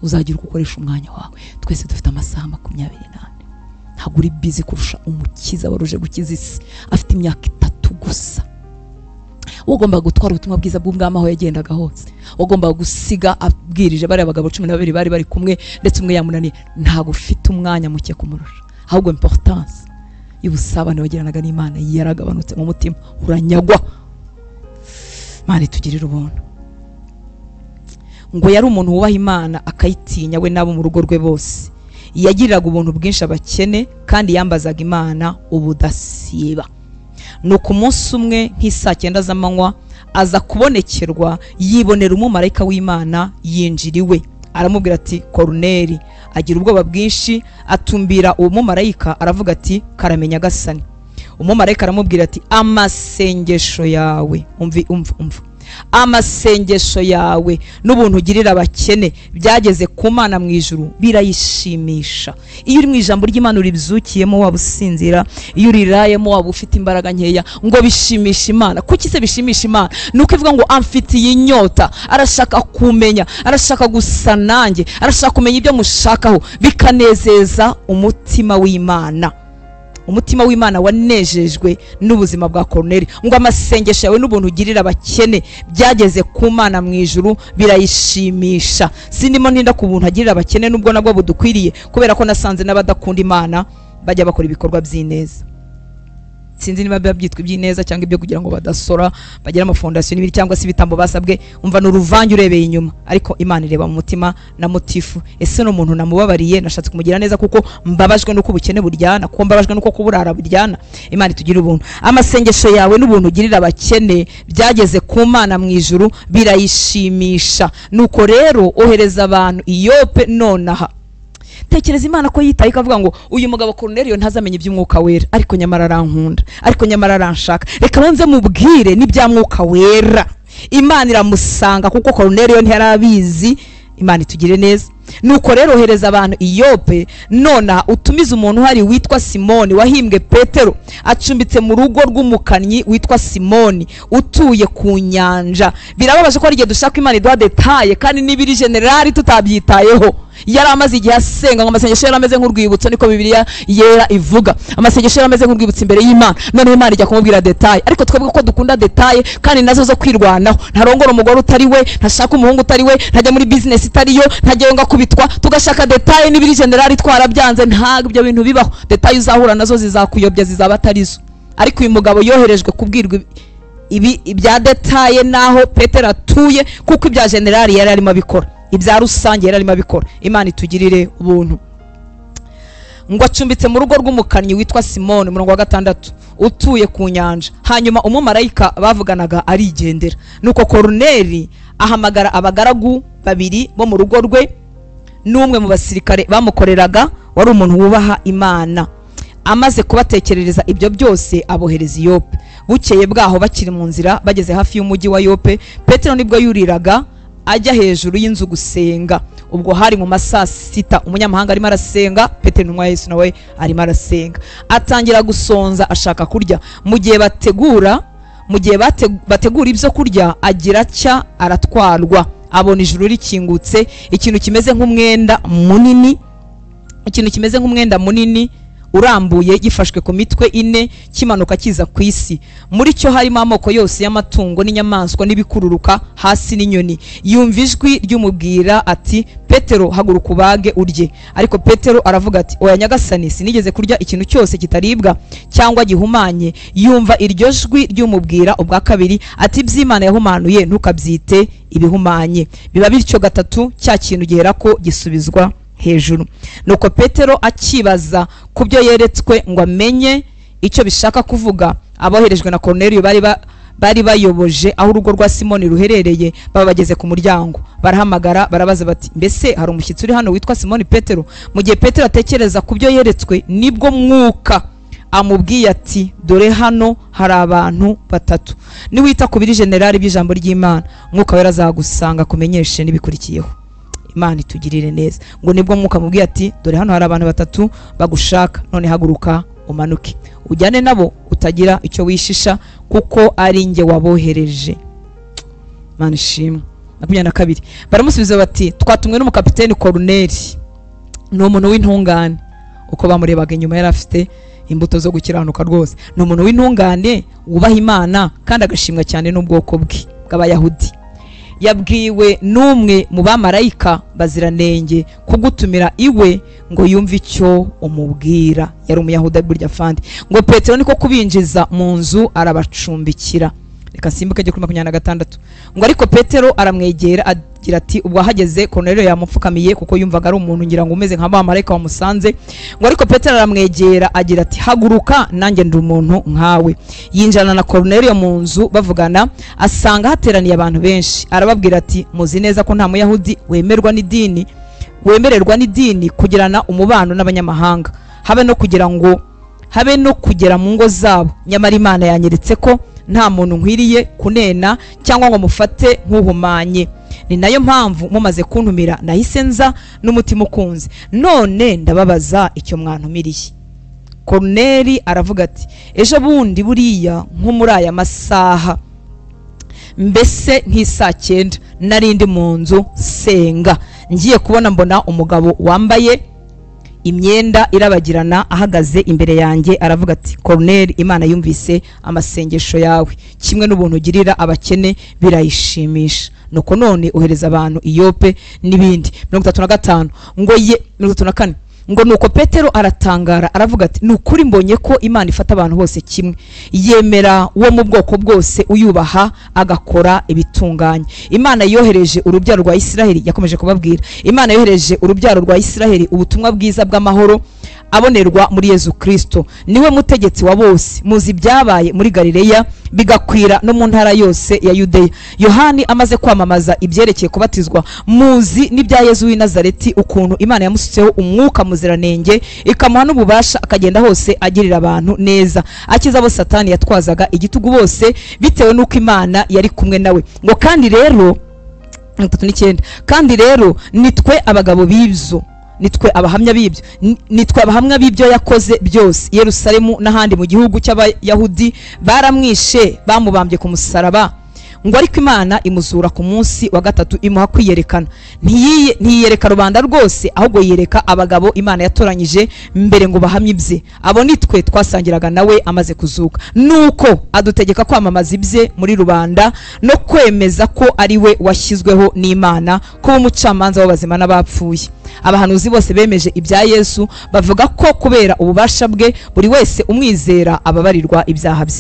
uzagira uko ukoresha umwanya wawe. Twese dufite amasaha 24. Ntabwo uri busy kurusha umukiza waruje gukiza isi afite imyaka 3 gusa. Ugomba gutwara ubutumwa bwiza bw'umwami aho yagendaga hose, ugomba gusiga abwirije bari abagabo 12 bari bari kumwe, ndetse umwe yamunaniye. Ntabwo ufite umwanya muke kumurusha, ahubwo importance y'ubusabane wagiranaga n'Imana yaragabanutse mu mutima, uranyagwa. Imana itugirire ubuntu. Ngo yari umuntu wubaha Imana akayitinya, we nabo mu rugo rwe bose. Yagiriraga ubuntu bwinshi abakene, kandi yambazaga Imana ubudasiba. Nuko umunsi umwe nk'isaa 9 z'amanywa aza kubonekerwa, yibonera umumarayika w'Imana yinjira iwe, aramubwira ati Korneli. Agira ubwoba bwinshi, atumbira uwo mumarayika, aravuga ati karamenya gasani. Umumarayika aramubwira ati amasengesho yawe, umva amasengesho yawe n'ubuntu ugirira abakene byageze ku Mana mu ijuru, birayishimisha. Iyo uri mu ijambo ry'Imana uribyukiyemo, waba usinzira, iyo urirayemo, waba ufite imbaraga nkeya, ngo bishimisha Imana. Kuki se bishimisha Imana? Nuko ivuga ngo amfitiye inyota, arashaka kumenya, arashaka gusa nanjye, arashaka kumenya ibyo mushakaho, bikanezeza umutima w'Imana. Umutima w'Imana wanejejwe n'ubuzima bwa Korneli. Ngo amasengesho yawe n'ubuntu ugirira abakene byageze ku Mana mu ijuru, birayishimisha. Sindimo ntinda ku buntu agirira abakene, nubwo nabwo budukwiriye, kubera ko nasanze n'abadakunda Imana bajya bakora ibikorwa by'ineza. Sinzi niba byitwa iby'ineza cyangwa ibyo kugira ngo badasora, bagira amafondasiyo n'ibiri, cyangwa se ibitambo basabwe. Umva n'uruvange urebeye inyuma, ariko Imana ireba mu mutima na motifu. Ese no muntu namubabariye, nashatse kumugira neza kuko mbabajwe nuko ubukene buryana, kuko mbabajwe nuko kuburara buryana. Imana itugirire ubuntu. Amasengesho yawe n'ubuntu ugirira abakene byageze ku Mana mu ijuru, birayishimisha. Nuko rero ohereza abantu Iyope nonaha. Tekereza Imana ko yitaye ikavuga ngo uyu mugabo Korneliyo ntazamenye iby'umwuka wera, ariko nyamara arankunda, ariko nyamara aranshaka, reka banze mubwire n'ibya mwuka wera. Imana iramusanga kuko Korneliyo ntiyarabizi. Imana itugire neza. Nuko rero ohereza abantu Iyope nona, utumize umuntu hari witwa Simoni wahimbwe Petero, acumbitse mu rugo rw'umukannyi witwa Simoni utuye ku nyanja. Birababaje ko ari igihe dushaka Imana iduha detaye, kandi n'ibiri generali tutabyitayeho. Yari amaze igihe asenga, ngo amasengesho yari ameze nk'urwibutso, niko Bibiliya yera ivuga. Amasengesho yari ameze nk'urwibutso imbere y'Imana. Noneho Imana ijya kumubwira detaye, ariko twebwe ko dukunda detaye kandi nazo zo kwirwanaho. Ntarongora umugore utari we, ntashaka umuhungu utari we, ntajya muri business itari yo, ntajya ngo akubitwa, tugashaka detaye n'ibiri generali twarabyanze. Ntabwo ibyo bintu bibaho. Detaye uzahura nazo zizakuyobya, zizaba atarizo. Ariko uyu mugabo yoherejwe kubwirwa ibi ibya detaye naho Petero atuye, kuko ibya generali yari arimo abikora, ibya rusange yari arimo abikora. Imana itugirire ubuntu. Ngo acumbitse mu rugo rw'umukannyi witwa Simoni, umurongo wa 6, utuye ku nyanja. Hanyuma umumarayika bavuganaga arigendera. Nuko Koruneli ahamagara abagaragu babiri bo mu rugo rwe n'umwe mu basirikare bamukoreraga wari umuntu wubaha Imana. Amaze kubatekerereza ibyo byose abohereza i Yope. Bukeye bwaho bakiri mu nzira bageze hafi y'umujyi wa Yope, Petero nibwo yuriraga ajya hejuru y'inzu gusenga. Ubwo hari mu masaa 6, umunyamahanga arimo arasenga, Petero intumwa ya Yesu nawe arimo arasenga. Atangira gusonza ashaka kurya. Mu gihe bategura ibyo kurya, agira atya aratwarwa, abona ijuru rikingutse, ikintu kimeze nk'umwenda munini urambuye gifashwe ku mitwe 4 kimanuka kiza ku isi. Muri cyo harimo amoko yose y'amatungo n'inyamaswa n'ibikururuka hasi n'inyoni. Yumva ijwi ry'umubwira ati, Petero haguruka ubage urye. Ariko Petero aravuga ati, oya Nyagasani, sinigeze kurya ikintu cyose kitaribwa cyangwa gihumanye. Yumva iryo jwi ry'umubwira ubwa kabiri ati, iby'Imana yahumanuye ntukabyite ibihumanye. Biba bityo gatatu, cya kintu giherako gisubizwa hejuru. Nuko Petero akibaza ku byo yeretswe ngo amenye icyo bishaka kuvuga, aboherejwe na Korneliyo bari bayoboje aho urugo rwa Simoni ruherereye, baba bageze ku muryango barahamagara, barabaza bati, mbese hari umushyitsi uri hano witwa Simoni Petero? Mu gihe Petero atekereza ku byo yeretswe, nibwo Mwuka amubwiye ati, dore hano hari abantu batatu. Niwita ku biri generali by'ijambo ry'Imana, Mwuka wera azagusanga kumenyeshe n'ibikurikiyeho. Imana itugirire neza. Ngo nibwo Mwuka mubwiye ati, dore hano hari abantu batatu bagushaka, none haguruka umanuke ujyane nabo, utagira icyo wishisha, kuko ari njye wabohereje. Imana ishimwe. 22 baramusubiza bati, twatumwe n'umukapiteni Koruneli, ni umuntu w'intungane. Uko bamurebaga inyuma yari afite imbuto zo gukiranuka rwose. Ni umuntu w'intungane wubaha Imana kandi agashimwa cyane n'ubwoko bwe bw'Abayahudi. Yabwiwe n'umwe mu bamarayika baziranenge kugutumira iwe ngo yumve icyo umubwira. Yari umuyahudi burya fandi. Ngo Petero niko kubinjiza mu nzu arabacumbikira. Reka simbuke kuri 26. Ngo ariko Petero aramwegera agira ati, ubwo ahageze Korneliyo yamupfukamiye kuko yumvaga ari umuntu ngira ngo umeze nka bamarayika wamusanze. Ngo ariko Petero aramwegera agira ati, haguruka nanjye ndi umuntu nkawe. Yinjirana na Korneliyo mu nzu bavugana, asanga hateraniye abantu benshi. Arababwira ati, muzi neza ko nta muyahudi wemererwa n'idini kugirana umubano n'abanyamahanga, habe no kugera mu ngo zabo. Nyamara Imana yanyeretse ko nta muntu nkwiriye kunena cyangwa ngo mufate nk'uhumanye. Ni nayo mpamvu mumaze kuntumira nahise nza n'umutima ukunze. None ndababaza icyo mwantumiriye. Korneli aravuga ati, ejo bundi buriya nko muri aya masaha, mbese nk'isaa 9, nari ndi mu nzu senga, ngiye kubona mbona umugabo wambaye imyenda irabagirana ahagaze imbere yanjye. Aravuga ati, Korneli, Imana yumvise amasengesho yawe, kimwe n'ubuntu ugirira abakene birayishimisha. Nuko none ohereza abantu i Yope n'ibindi. 35 ngo ye 34 ngo nuko Petero aratangara aravuga ati, ni ukuri mbonye ko Imana ifata abantu bose kimwe, yemera uwo mu bwoko bwose uyubaha agakora ibitunganye. Imana yohereje urubyaro rwa Isiraheli, yakomeje kubabwira, Imana yohereje urubyaro rwa Isiraheli ubutumwa bwiza bw'amahoro abonerwa muri Yesu Kristo, niwe mutegetsi wa bose. Muzi ibyabaye muri Galileya bigakwira no mu ntara yose ya Yudeya, Yohani amaze kwamamaza ibyerekeye kubatizwa. Muzi n'ibya Yesu w'i Nazareti, ukuntu Imana yamusutseho umwuka muziranenge ikamuha n'ububasha, akagenda hose agirira abantu neza, akiza abo Satani yatwazaga igitugu bose, bitewe n'uko Imana yari kumwe nawe. Ngo kandi rero 39, kandi rero nitwe abagabo b'ibyo, nitwe abahamya b'ibyo, nitwe abahamya b'ibyo yakoze byose. Yerusalemu n'ahandi mu gihugu cy'Abayahudi baramwishe, bamubambye ku musaraba. Ngo ariko Imana imuzura ku munsi wa gatatu, imuha kwiyerekana. Ntiyereka rubanda rwose, ahubwo yereka abagabo Imana yatoranyije mbere ngo bahamye ibye. Abo nitwe twasangiraga nawe amaze kuzuka. Nuko adutegeka kwamamaza ibye muri rubanda no kwemeza ko ari we washyizweho n'Imana kuba umucamanza w'abazima n'abapfuye. Abahanuzi bose bemeje ibya Yesu, bavuga ko kubera ububasha bwe buri wese umwizera ababarirwa ibyaha bye.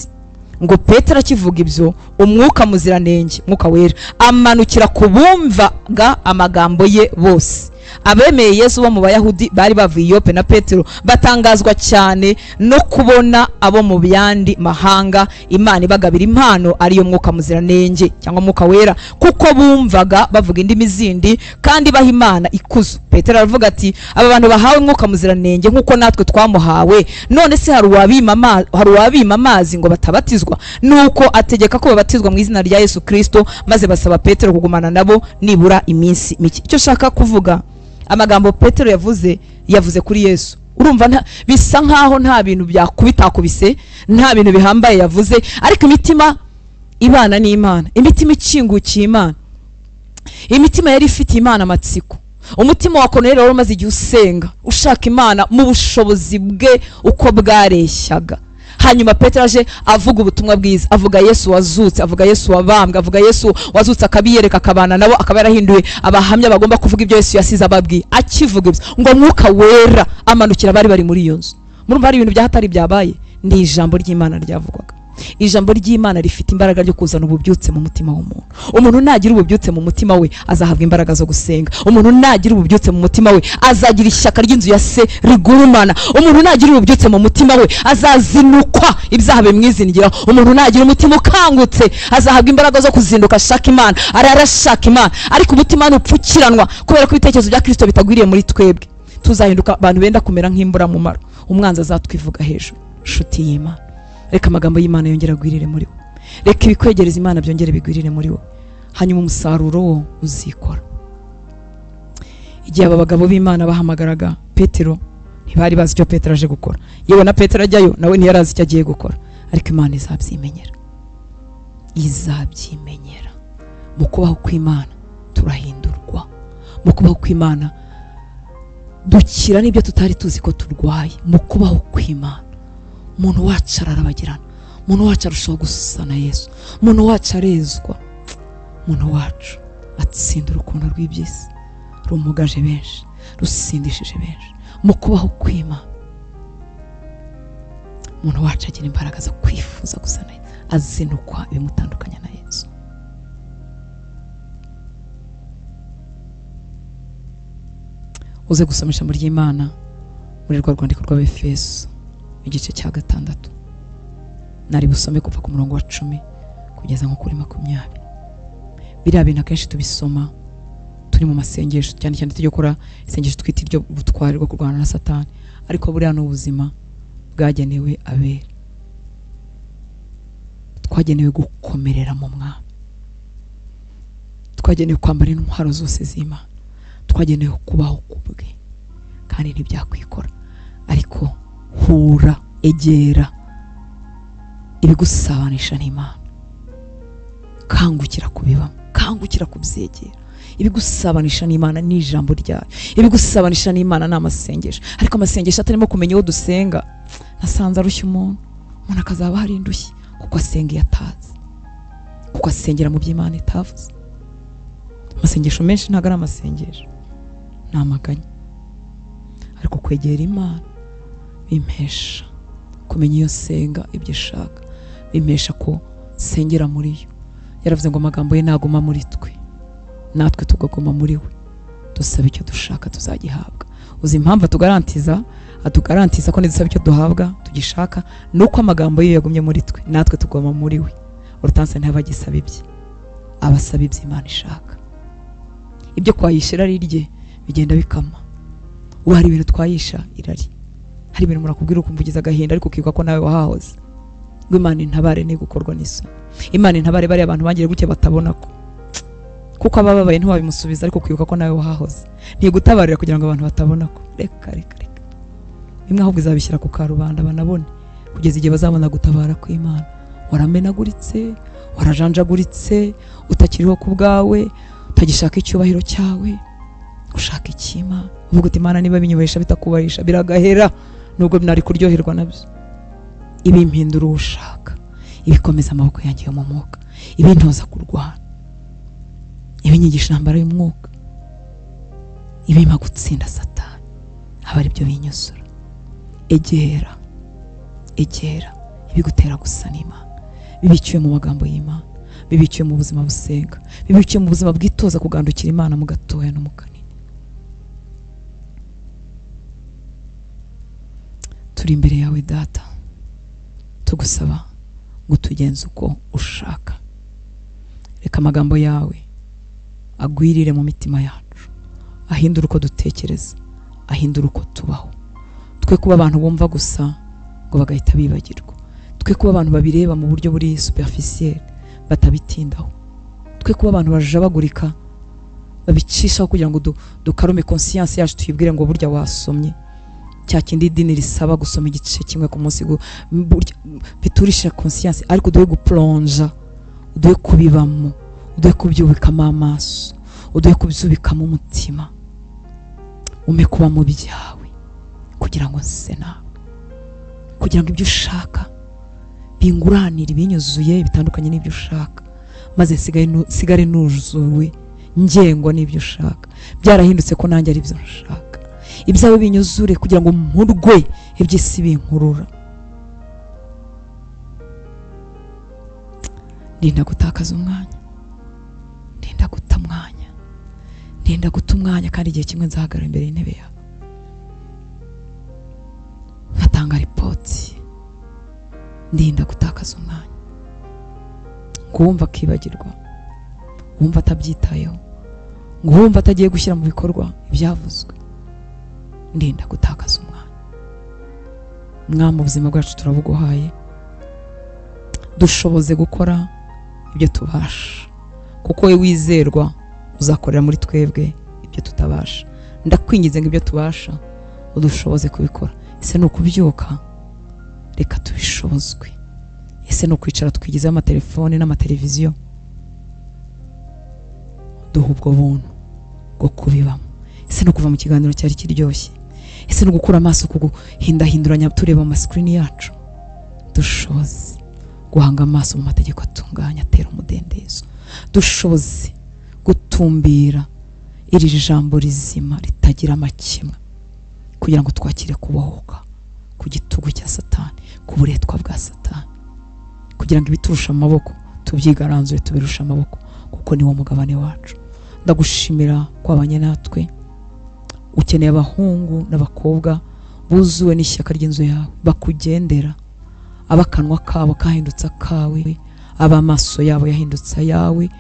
Ngo Petero akivuga ibyo, umwuka muziranenge, mwuka wera, amanukira kubumvaga amagambo ye bose. Abemeye Yesu bo mu Bayahudi bari bavuye i Yope na Petero batangazwa cyane no kubona abo mu yandi mahanga Imana ibagabira impano ariyo Mwuka Muziranenge cyangwa Mwuka Wera, kuko bumvaga bavuga indimi zindi kandi baha Imana ikuzo. Petero aravuga ati aba bantu bahawe Mwuka Muziranenge nkuko natwe twamuhawe, none se hari uwabima amazi ngo batabatizwa? Nuko ategeka ko babatizwa mu izina rya Yesu Kristo, maze basaba Petero kugumana nabo nibura iminsi mike. Icyo shaka kuvuga, amagambo Petero yavuze kuri Yesu, urumva bisa nkaho nta bintu byakubitakubise, nta bintu bihambaye yavuze, ariko imitima ibana n'Imana, imitima ikingukiye Imana, imitima yari ifitiye Imana amatsiko. Umutima wa Koruneliyo wari umaze igihe usenga ushaka Imana mu bushobozi bwe uko bwareshyaga. Hanyuma Petero aje avuga ubutumwa bwiza, avuga Yesu wazutse, avuga Yesu wabambwe, avuga Yesu wazutse akabiyereka akabana nabo, akaba yarahinduye abahamya bagomba kuvuga ibyo Yesu yasize ababwiye. Akivuga ibyo ngo Mwuka Wera amanukira bari bari muri iyo nzu. Murumva hari ibintu byahatari byabaye, ni ijambo ry'Imana ryavugwaga. Ijambo ry'Imana rifite imbaraga ryo kuzana ububyutse mu mutima w'umuntu. Umuntu nagira ububyutse mu mutima we azahabwa imbaraga zo gusenga. Umuntu nagira ububyutse mu mutima we azagira ishyaka ry'inzu ya se rigurumana. Umuntu nagira ububyutse mu mutima we azazinukwa ibyaha bimwizingira. Umuntu nagira umutima ukangutse azahabwa imbaraga zo kuzinduka ashaka Imana, ararashaka Imana. Ariko umutima nupfukiranwa kubera ko ibitekerezo bya Kristo bitagwiriye muri twebwe, tuzahinduka abantu benda kumera nk'imbura mumaro. Umwanzi azatwivuga hejuru. Nshuti y'Imana, reka amagambo y'Imana yongera agwirire muri wo, reka ibikwegereza Imana byongere bigwirire muri wo, hanyuma umusaruro wo uzikora. Igihe aba bagabo b'Imana bahamagaraga Petero, ntibari bazi icyo Petero aje gukora. Yewe na Petero ajyayo nawe ntiyarazi icyo agiye gukora, ariko Imana izabyimenyera, izabyimenyera. Mu kubaho kw'Imana turahindurwa, mu kubaho kw'Imana dukira n'ibyo tutari tuzi ko turwaye. Mu kubaho kw'Imana umuntu wacu ararabagirana, umuntu wacu arushaho gusa na Yesu, umuntu wacu arezwa, umuntu wacu atsinda urukundo rw'iby'isi rumugaje benshi, rusindishije benshi. Mu kubaho kw'Imana umuntu wacu agira imbaraga zo kwifuza gusa na Yesu, azinukwa ibimutandukanya na Yesu. Uze gusoma ijambo ry'Imana muri rwa rwandiko rw'Abefeso igice cya 6, nari busome kuva ku murongo wa 10 kugeza nko kuri 20. Biriya bintu akenshi tubisoma turi mu masengesho, cyane cyane tujya gukora isengesho twita iryo butwari rwo kurwana na Satani, ariko buriya ni ubuzima bwagenewe abera. Twagenewe gukomerera mu Mwami, twagenewe kwambara intwaro zose z'Imana, twagenewe kubaho kubwe, kandi ntibyakwikora. Ariko hura, egera ibigusabanisha n'Imana, kangukira kubibamo, kangukira kubyegera. Ibigusabanisha n'Imana ni ijambo ryayo, ibigusabanisha n'Imana ni amasengesho. Ariko amasengesho atarimo kumenya uwo dusenga, nasanze arushya umuntu, umuntu akazaba hari indushyi kuko asenga iyo atazi, kuko asengera mu by'Imana itavuze. Amasengesho menshi ntabwo ari amasengesho, ni amaganya. Ariko kwegera Imana bimpesha kumenya iyo senga ibyo ishaka, bimpesha ko sengera muri yo. Yaravuze ngo amagambo ye naguma muri twe, natwe tugaguma muri we, dusaba icyo dushaka tuzagihabwa. Uzi impamvu atugarantiza? Atugarantiza ko nidusaba icyo duhabwa tugishaka, nuko amagambo ye yagumye muri twe, natwe tugoma muri we. Urutanse ntabagisaba ibye, abasaba ibyo Imana ishaka. Ibyo kwayisha irari rye bigenda bikama. Ubu hari ibintu twayisha irari, hari ibintu murakubwira ukumvugiza agahinda, ariko ukibuka ko nawe wahahoze. Ngo Imana intabare ni gukorwa n'isoni, Imana intabare bari abantu bangire gutya batabona ko, kuko abababaye ntiwabimusubiza, ariko ukibuka ko nawe wahahoze. Ntigutabarira kugira ngo abantu batabona ko. Reka reka reka, bimwe ahubwo izabishyira ku karubanda banabone, kugeza igihe bazabona gutabara kw'Imana. Waramenaguritse, warajanjaguritse, utakiriho ku bwawe, utagishaka icyubahiro cyawe, ushaka icy'Imana. Uvuga uti Imana niba binyubahisha bitakubahisha biragahera, nubwo nari kuryoherwa nabyo. Ibimpindura ushaka, ibikomeza amaboko yanjye yo mu mwuka, ibintoza kurwana, ibinyigisha intambara y'umwuka, ibimpa gutsinda Satani, aba ari byo binyuzura. Egera, egera ibigutera gusa n'Imana, bibikiwe mu magambo y'Imana, bibikiwe mu buzima busenga, bibikiwe mu buzima bwitoza kugandukira Imana mu gatoya no mu kanini. Turi imbere yawe Data, tugusaba ngo tugenze uko ushaka. Reka amagambo yawe agwirire mu mitima yacu, ahindure uko dutekereza, ahindure uko tubaho. Twe kuba abantu bumva gusa ngo bagahita bibagirwa, twe kuba abantu babireba mu buryo buri superficiel batabitindaho, twe kuba abantu bajabagurika babicishaho kugira ngo dukarume conscience yacu, tuyibwire ngo burya wasomye cya kindi idini risaba gusoma igice kimwe ku munsi, biturisha conscience. Ariko uduhe guplonja, uduhe kubibamo, uduhe kubyubikamo amaso, uduhe kubyubikamo umutima, ume kuba mu byawe kugira ngo nse nawe, kugira ngo ibyo ushaka binguranire, binyuzuye bitandukanye n'ibyo ushaka, maze nsigare nuzuwe ngengwa n'ibyo ushaka. Byarahindutse ko nanjye ari byo nshaka. Ibyawe binyuzure kugira ngo mpurwe iby'isi binkurura. Ndinda gutakaza umwanya, ndinda guta umwanya, ndinda guta umwanya, kandi igihe kimwe nzahagarara imbere y'intebe yawe nkatanga ripoti. Ndinda gutakaza umwanya, ngo uwumva akibagirwa, uwumva atabyitayeho, ngo uwumva atagiye gushyira mu bikorwa ibyavuzwe. Ndinda gutakaza umwanya. Mwami, ubuzima bwacu turabuguhaye, dushoboze gukora ibyo tubasha, kuko we wizerwa uzakorera muri twebwe ibyo tutabasha. Ndakwinginze ngo ibyo tubasha udushoboze kubikora. Ese ni ukubyuka? Reka tubishobozwe. Ese ni ukwicara twigizeho amatelefone n'amateleviziyo? Duha ubwo buntu bwo kubibamo. Ese ni ukuva mu kiganiro cyari kiryoshye? Ese ni ugukura amaso ku guhindahinduranya tureba amasikirini yacu? Dushoboze guhanga amaso mu mategeko atunganya atera umudendezo. Dushoboze gutumbira iri jambo rizima ritagira amakemwa, kugira ngo twakire kubohoka ku gitugu cya Satani, ku buretwa bwa Satani, kugira ngo ibiturusha amaboko tubyigaranzure, tubirusha amaboko, kuko niwo mugabane wacu. Ndagushimira kwabanye natwe. Ukeneye abahungu n'abakobwa buzuwe n'ishyaka ry'inzu yawe, bakugendera, abakanwa kabo kahindutse akawe, abamaso yabo yahindutse ayawe,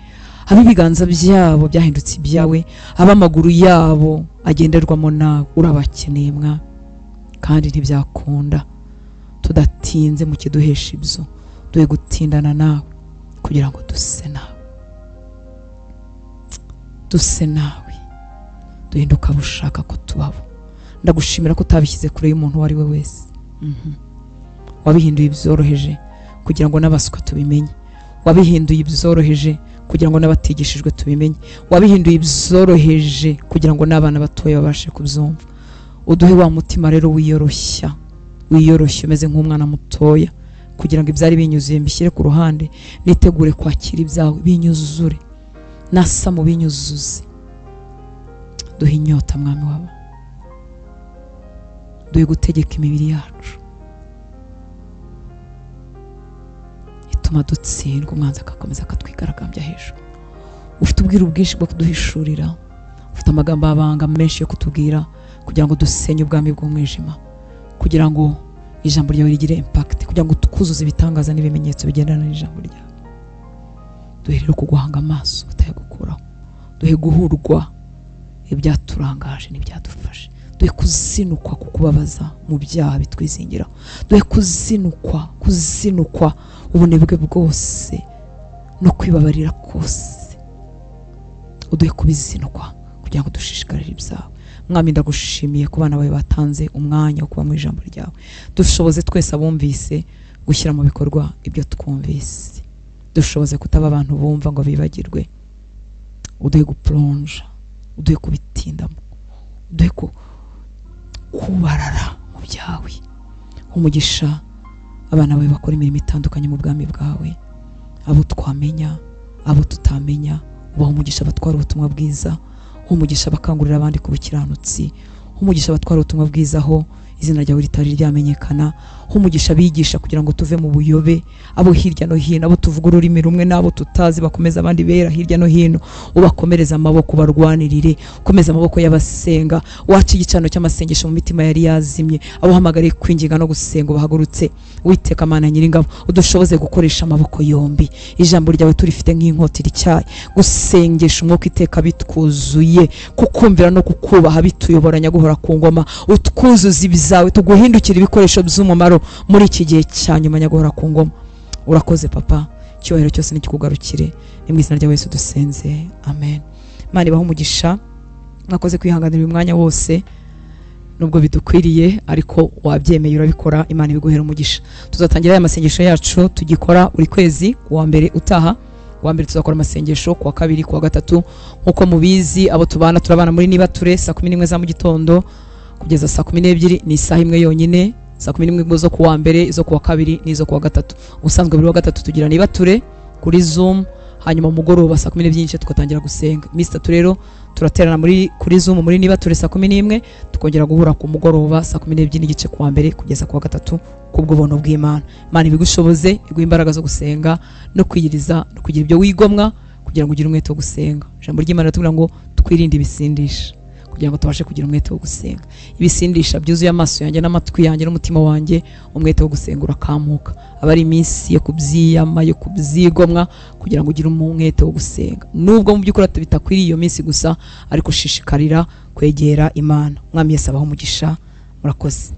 ab'ibiganza byabo byahindutse ibyawe, ab'amaguru yabo agenderwamo nawe. Urabakeneye mwa, kandi ntibyakunda tudatinze mu kiduhesha ibyo. Duhe gutindana nawe kugira ngo duse nawe, duse nawe, duhinduka bushaka ko tubabo. Ndagushimira ko utabishyize kure y'umuntu uwo ari we wese. Wabihinduye ibyoroheje kugira ngo n'abasuka tubimenye, wabihinduye ibyoroheje kugira ngo n'abatigishijwe tubimenye, wabihinduye ibyoroheje kugira ngo n'abana batoya babashe kubyumva. Uduhe wa mutima rero wiyoroshya, wiyoroshya umeze nk'umwana mutoya, kugira ngo ibyari binyuzuye mbishyire ku ruhande, nitegure kwakira ibyawe binyuzure, nasa mu binyuzuze. Duhe inyota Mwami waba, duhe gutegeka imibiri yacu ituma dutsindwa, umwanzi akakomeza akatwigaragambya hejuru. Ufite ubwiru bwinshi bwo kuduhishurira, ufite amagambo abanga menshi yo kutubwira kugira ngo dusenye ubwami bw'umwijima, kugira ngo ijambo ryawe rigire impact, kugira ngo twuzuze ibitangaza n'ibimenyetso bigendana n'ijambo ryawe. Duhe rero kuguhanga amaso utayagukuraho, duhe guhurwa ibyaturangaje n'ibyadufashe, duhe kuzinukwa kukubabaza mu byaha bitwizingiraho, duhe kuzinukwa ubunebwe bwose no kwibabarira kose, uduhe kubizinukwa kugira ngo dushishikarire ibyawe. Mwami, ndagushimiye ku bana bawe batanze umwanya wo kuba mu ijambo ryawe. Dushoboze twese abumvise gushyira mu bikorwa ibyo twumvise. Dushoboze kutaba abantu bumva ngo bibagirwe. Uduhe guplonja, uduhe kubitindamo, uduhe kubarara mu byawe. Umugisha abana bawe bakora imirimo itandukanye mu bwami bwawe, abo twamenya, abo tutamenya, ubaha umugisha batwara ubutumwa bwiza, umugisha bakangurira abandi ku bukiranutsi, umugisha batwara ubutumwa bwiza aho izina ryawe ritari ryamenyekana. Humugisha abigisha kugira ngo tuve mu buyobe, abo hirya no hino, abo tuvuga ururimi rumwe n'abo tutazi, bakomeza abandi bera hirya no hino, ubakomereza amaboko, barwanirire, ukomeza amaboko y'abasenga, waca igicano cy'amasengesho mu mitima yari yazimye, abo uhamagariye kwinginga no gusenga bahagurutse. Uwiteka Mana Nyiringabo, udushoboze gukoresha amaboko yombi, ijambo ryawe turifite nk'inkota ityaye, gusengesha umwuka iteka bitwuzuye, kukumvira no kukubaha bituyobora nyaguhora ku ngoma, utwuzuza ibyawe, tuguhindukira ibikoresho by'umumaro muri iki gihe cya nyuma nyaguhora ku ngoma. Urakoze papa, icyubahiro cyose nikikugarukire, ni mu izina rya Yesu dusenze, amen. Imana ibahe umugisha, mwakoze kwihanganira uyu mwanya wose nubwo bidukwiriye, ariko wabyemeye urabikora, Imana ibiguhera umugisha. Tuzatangira aya masengesho yacu tugikora buri kwezi, kuwa mbere utaha, kuwa mbere tuzakora amasengesho, kuwa kabiri, kuwa gatatu. Nkuko mubizi abo tubana turabana muri Nibature saa 11 za mu gitondo kugeza saa 12, ni isaha imwe yonyine, saa 11 zo kuwa mbere, izo kuwa kabiri n'izo kuwa gatatu. Ubusanzwe buri wa gatatu tugira Nibature kuri Zoom, hanyuma mugoroba saa 12 tugatangira gusenga. Iminsi itatu rero turaterana muri kuri Zoom muri Nibature saa 11, tukongera guhura ku mugoroba saa 12:30 kuwa mbere kugeza kuwa gatatu, kubwo bw'Imana. Imana ibigushoboze, iguhe imbaraga zo gusenga no kwiyiriza no kugira ibyo wigomwa kugira ngo ugire umwete wo gusenga. Ijambo ry'Imana riratubwira ngo twirinde ibisindisha kugira ngo tubashe kugira umwete wo gusenga. Ibisindisha byuzuye amaso yanjye n'amatwi yanjye n'umutima wanjye, umwete wo gusenga urakamuka. Aba ari iminsi yo kubyiyama, yo kubyigomwa kugira ngo ugire umwete wo gusenga. Nubwo mu by'ukuri bitakwiriye iyo minsi gusa, ariko shishikarira kwegera Imana. Mwami Yesu abahe umugisha, murakoze.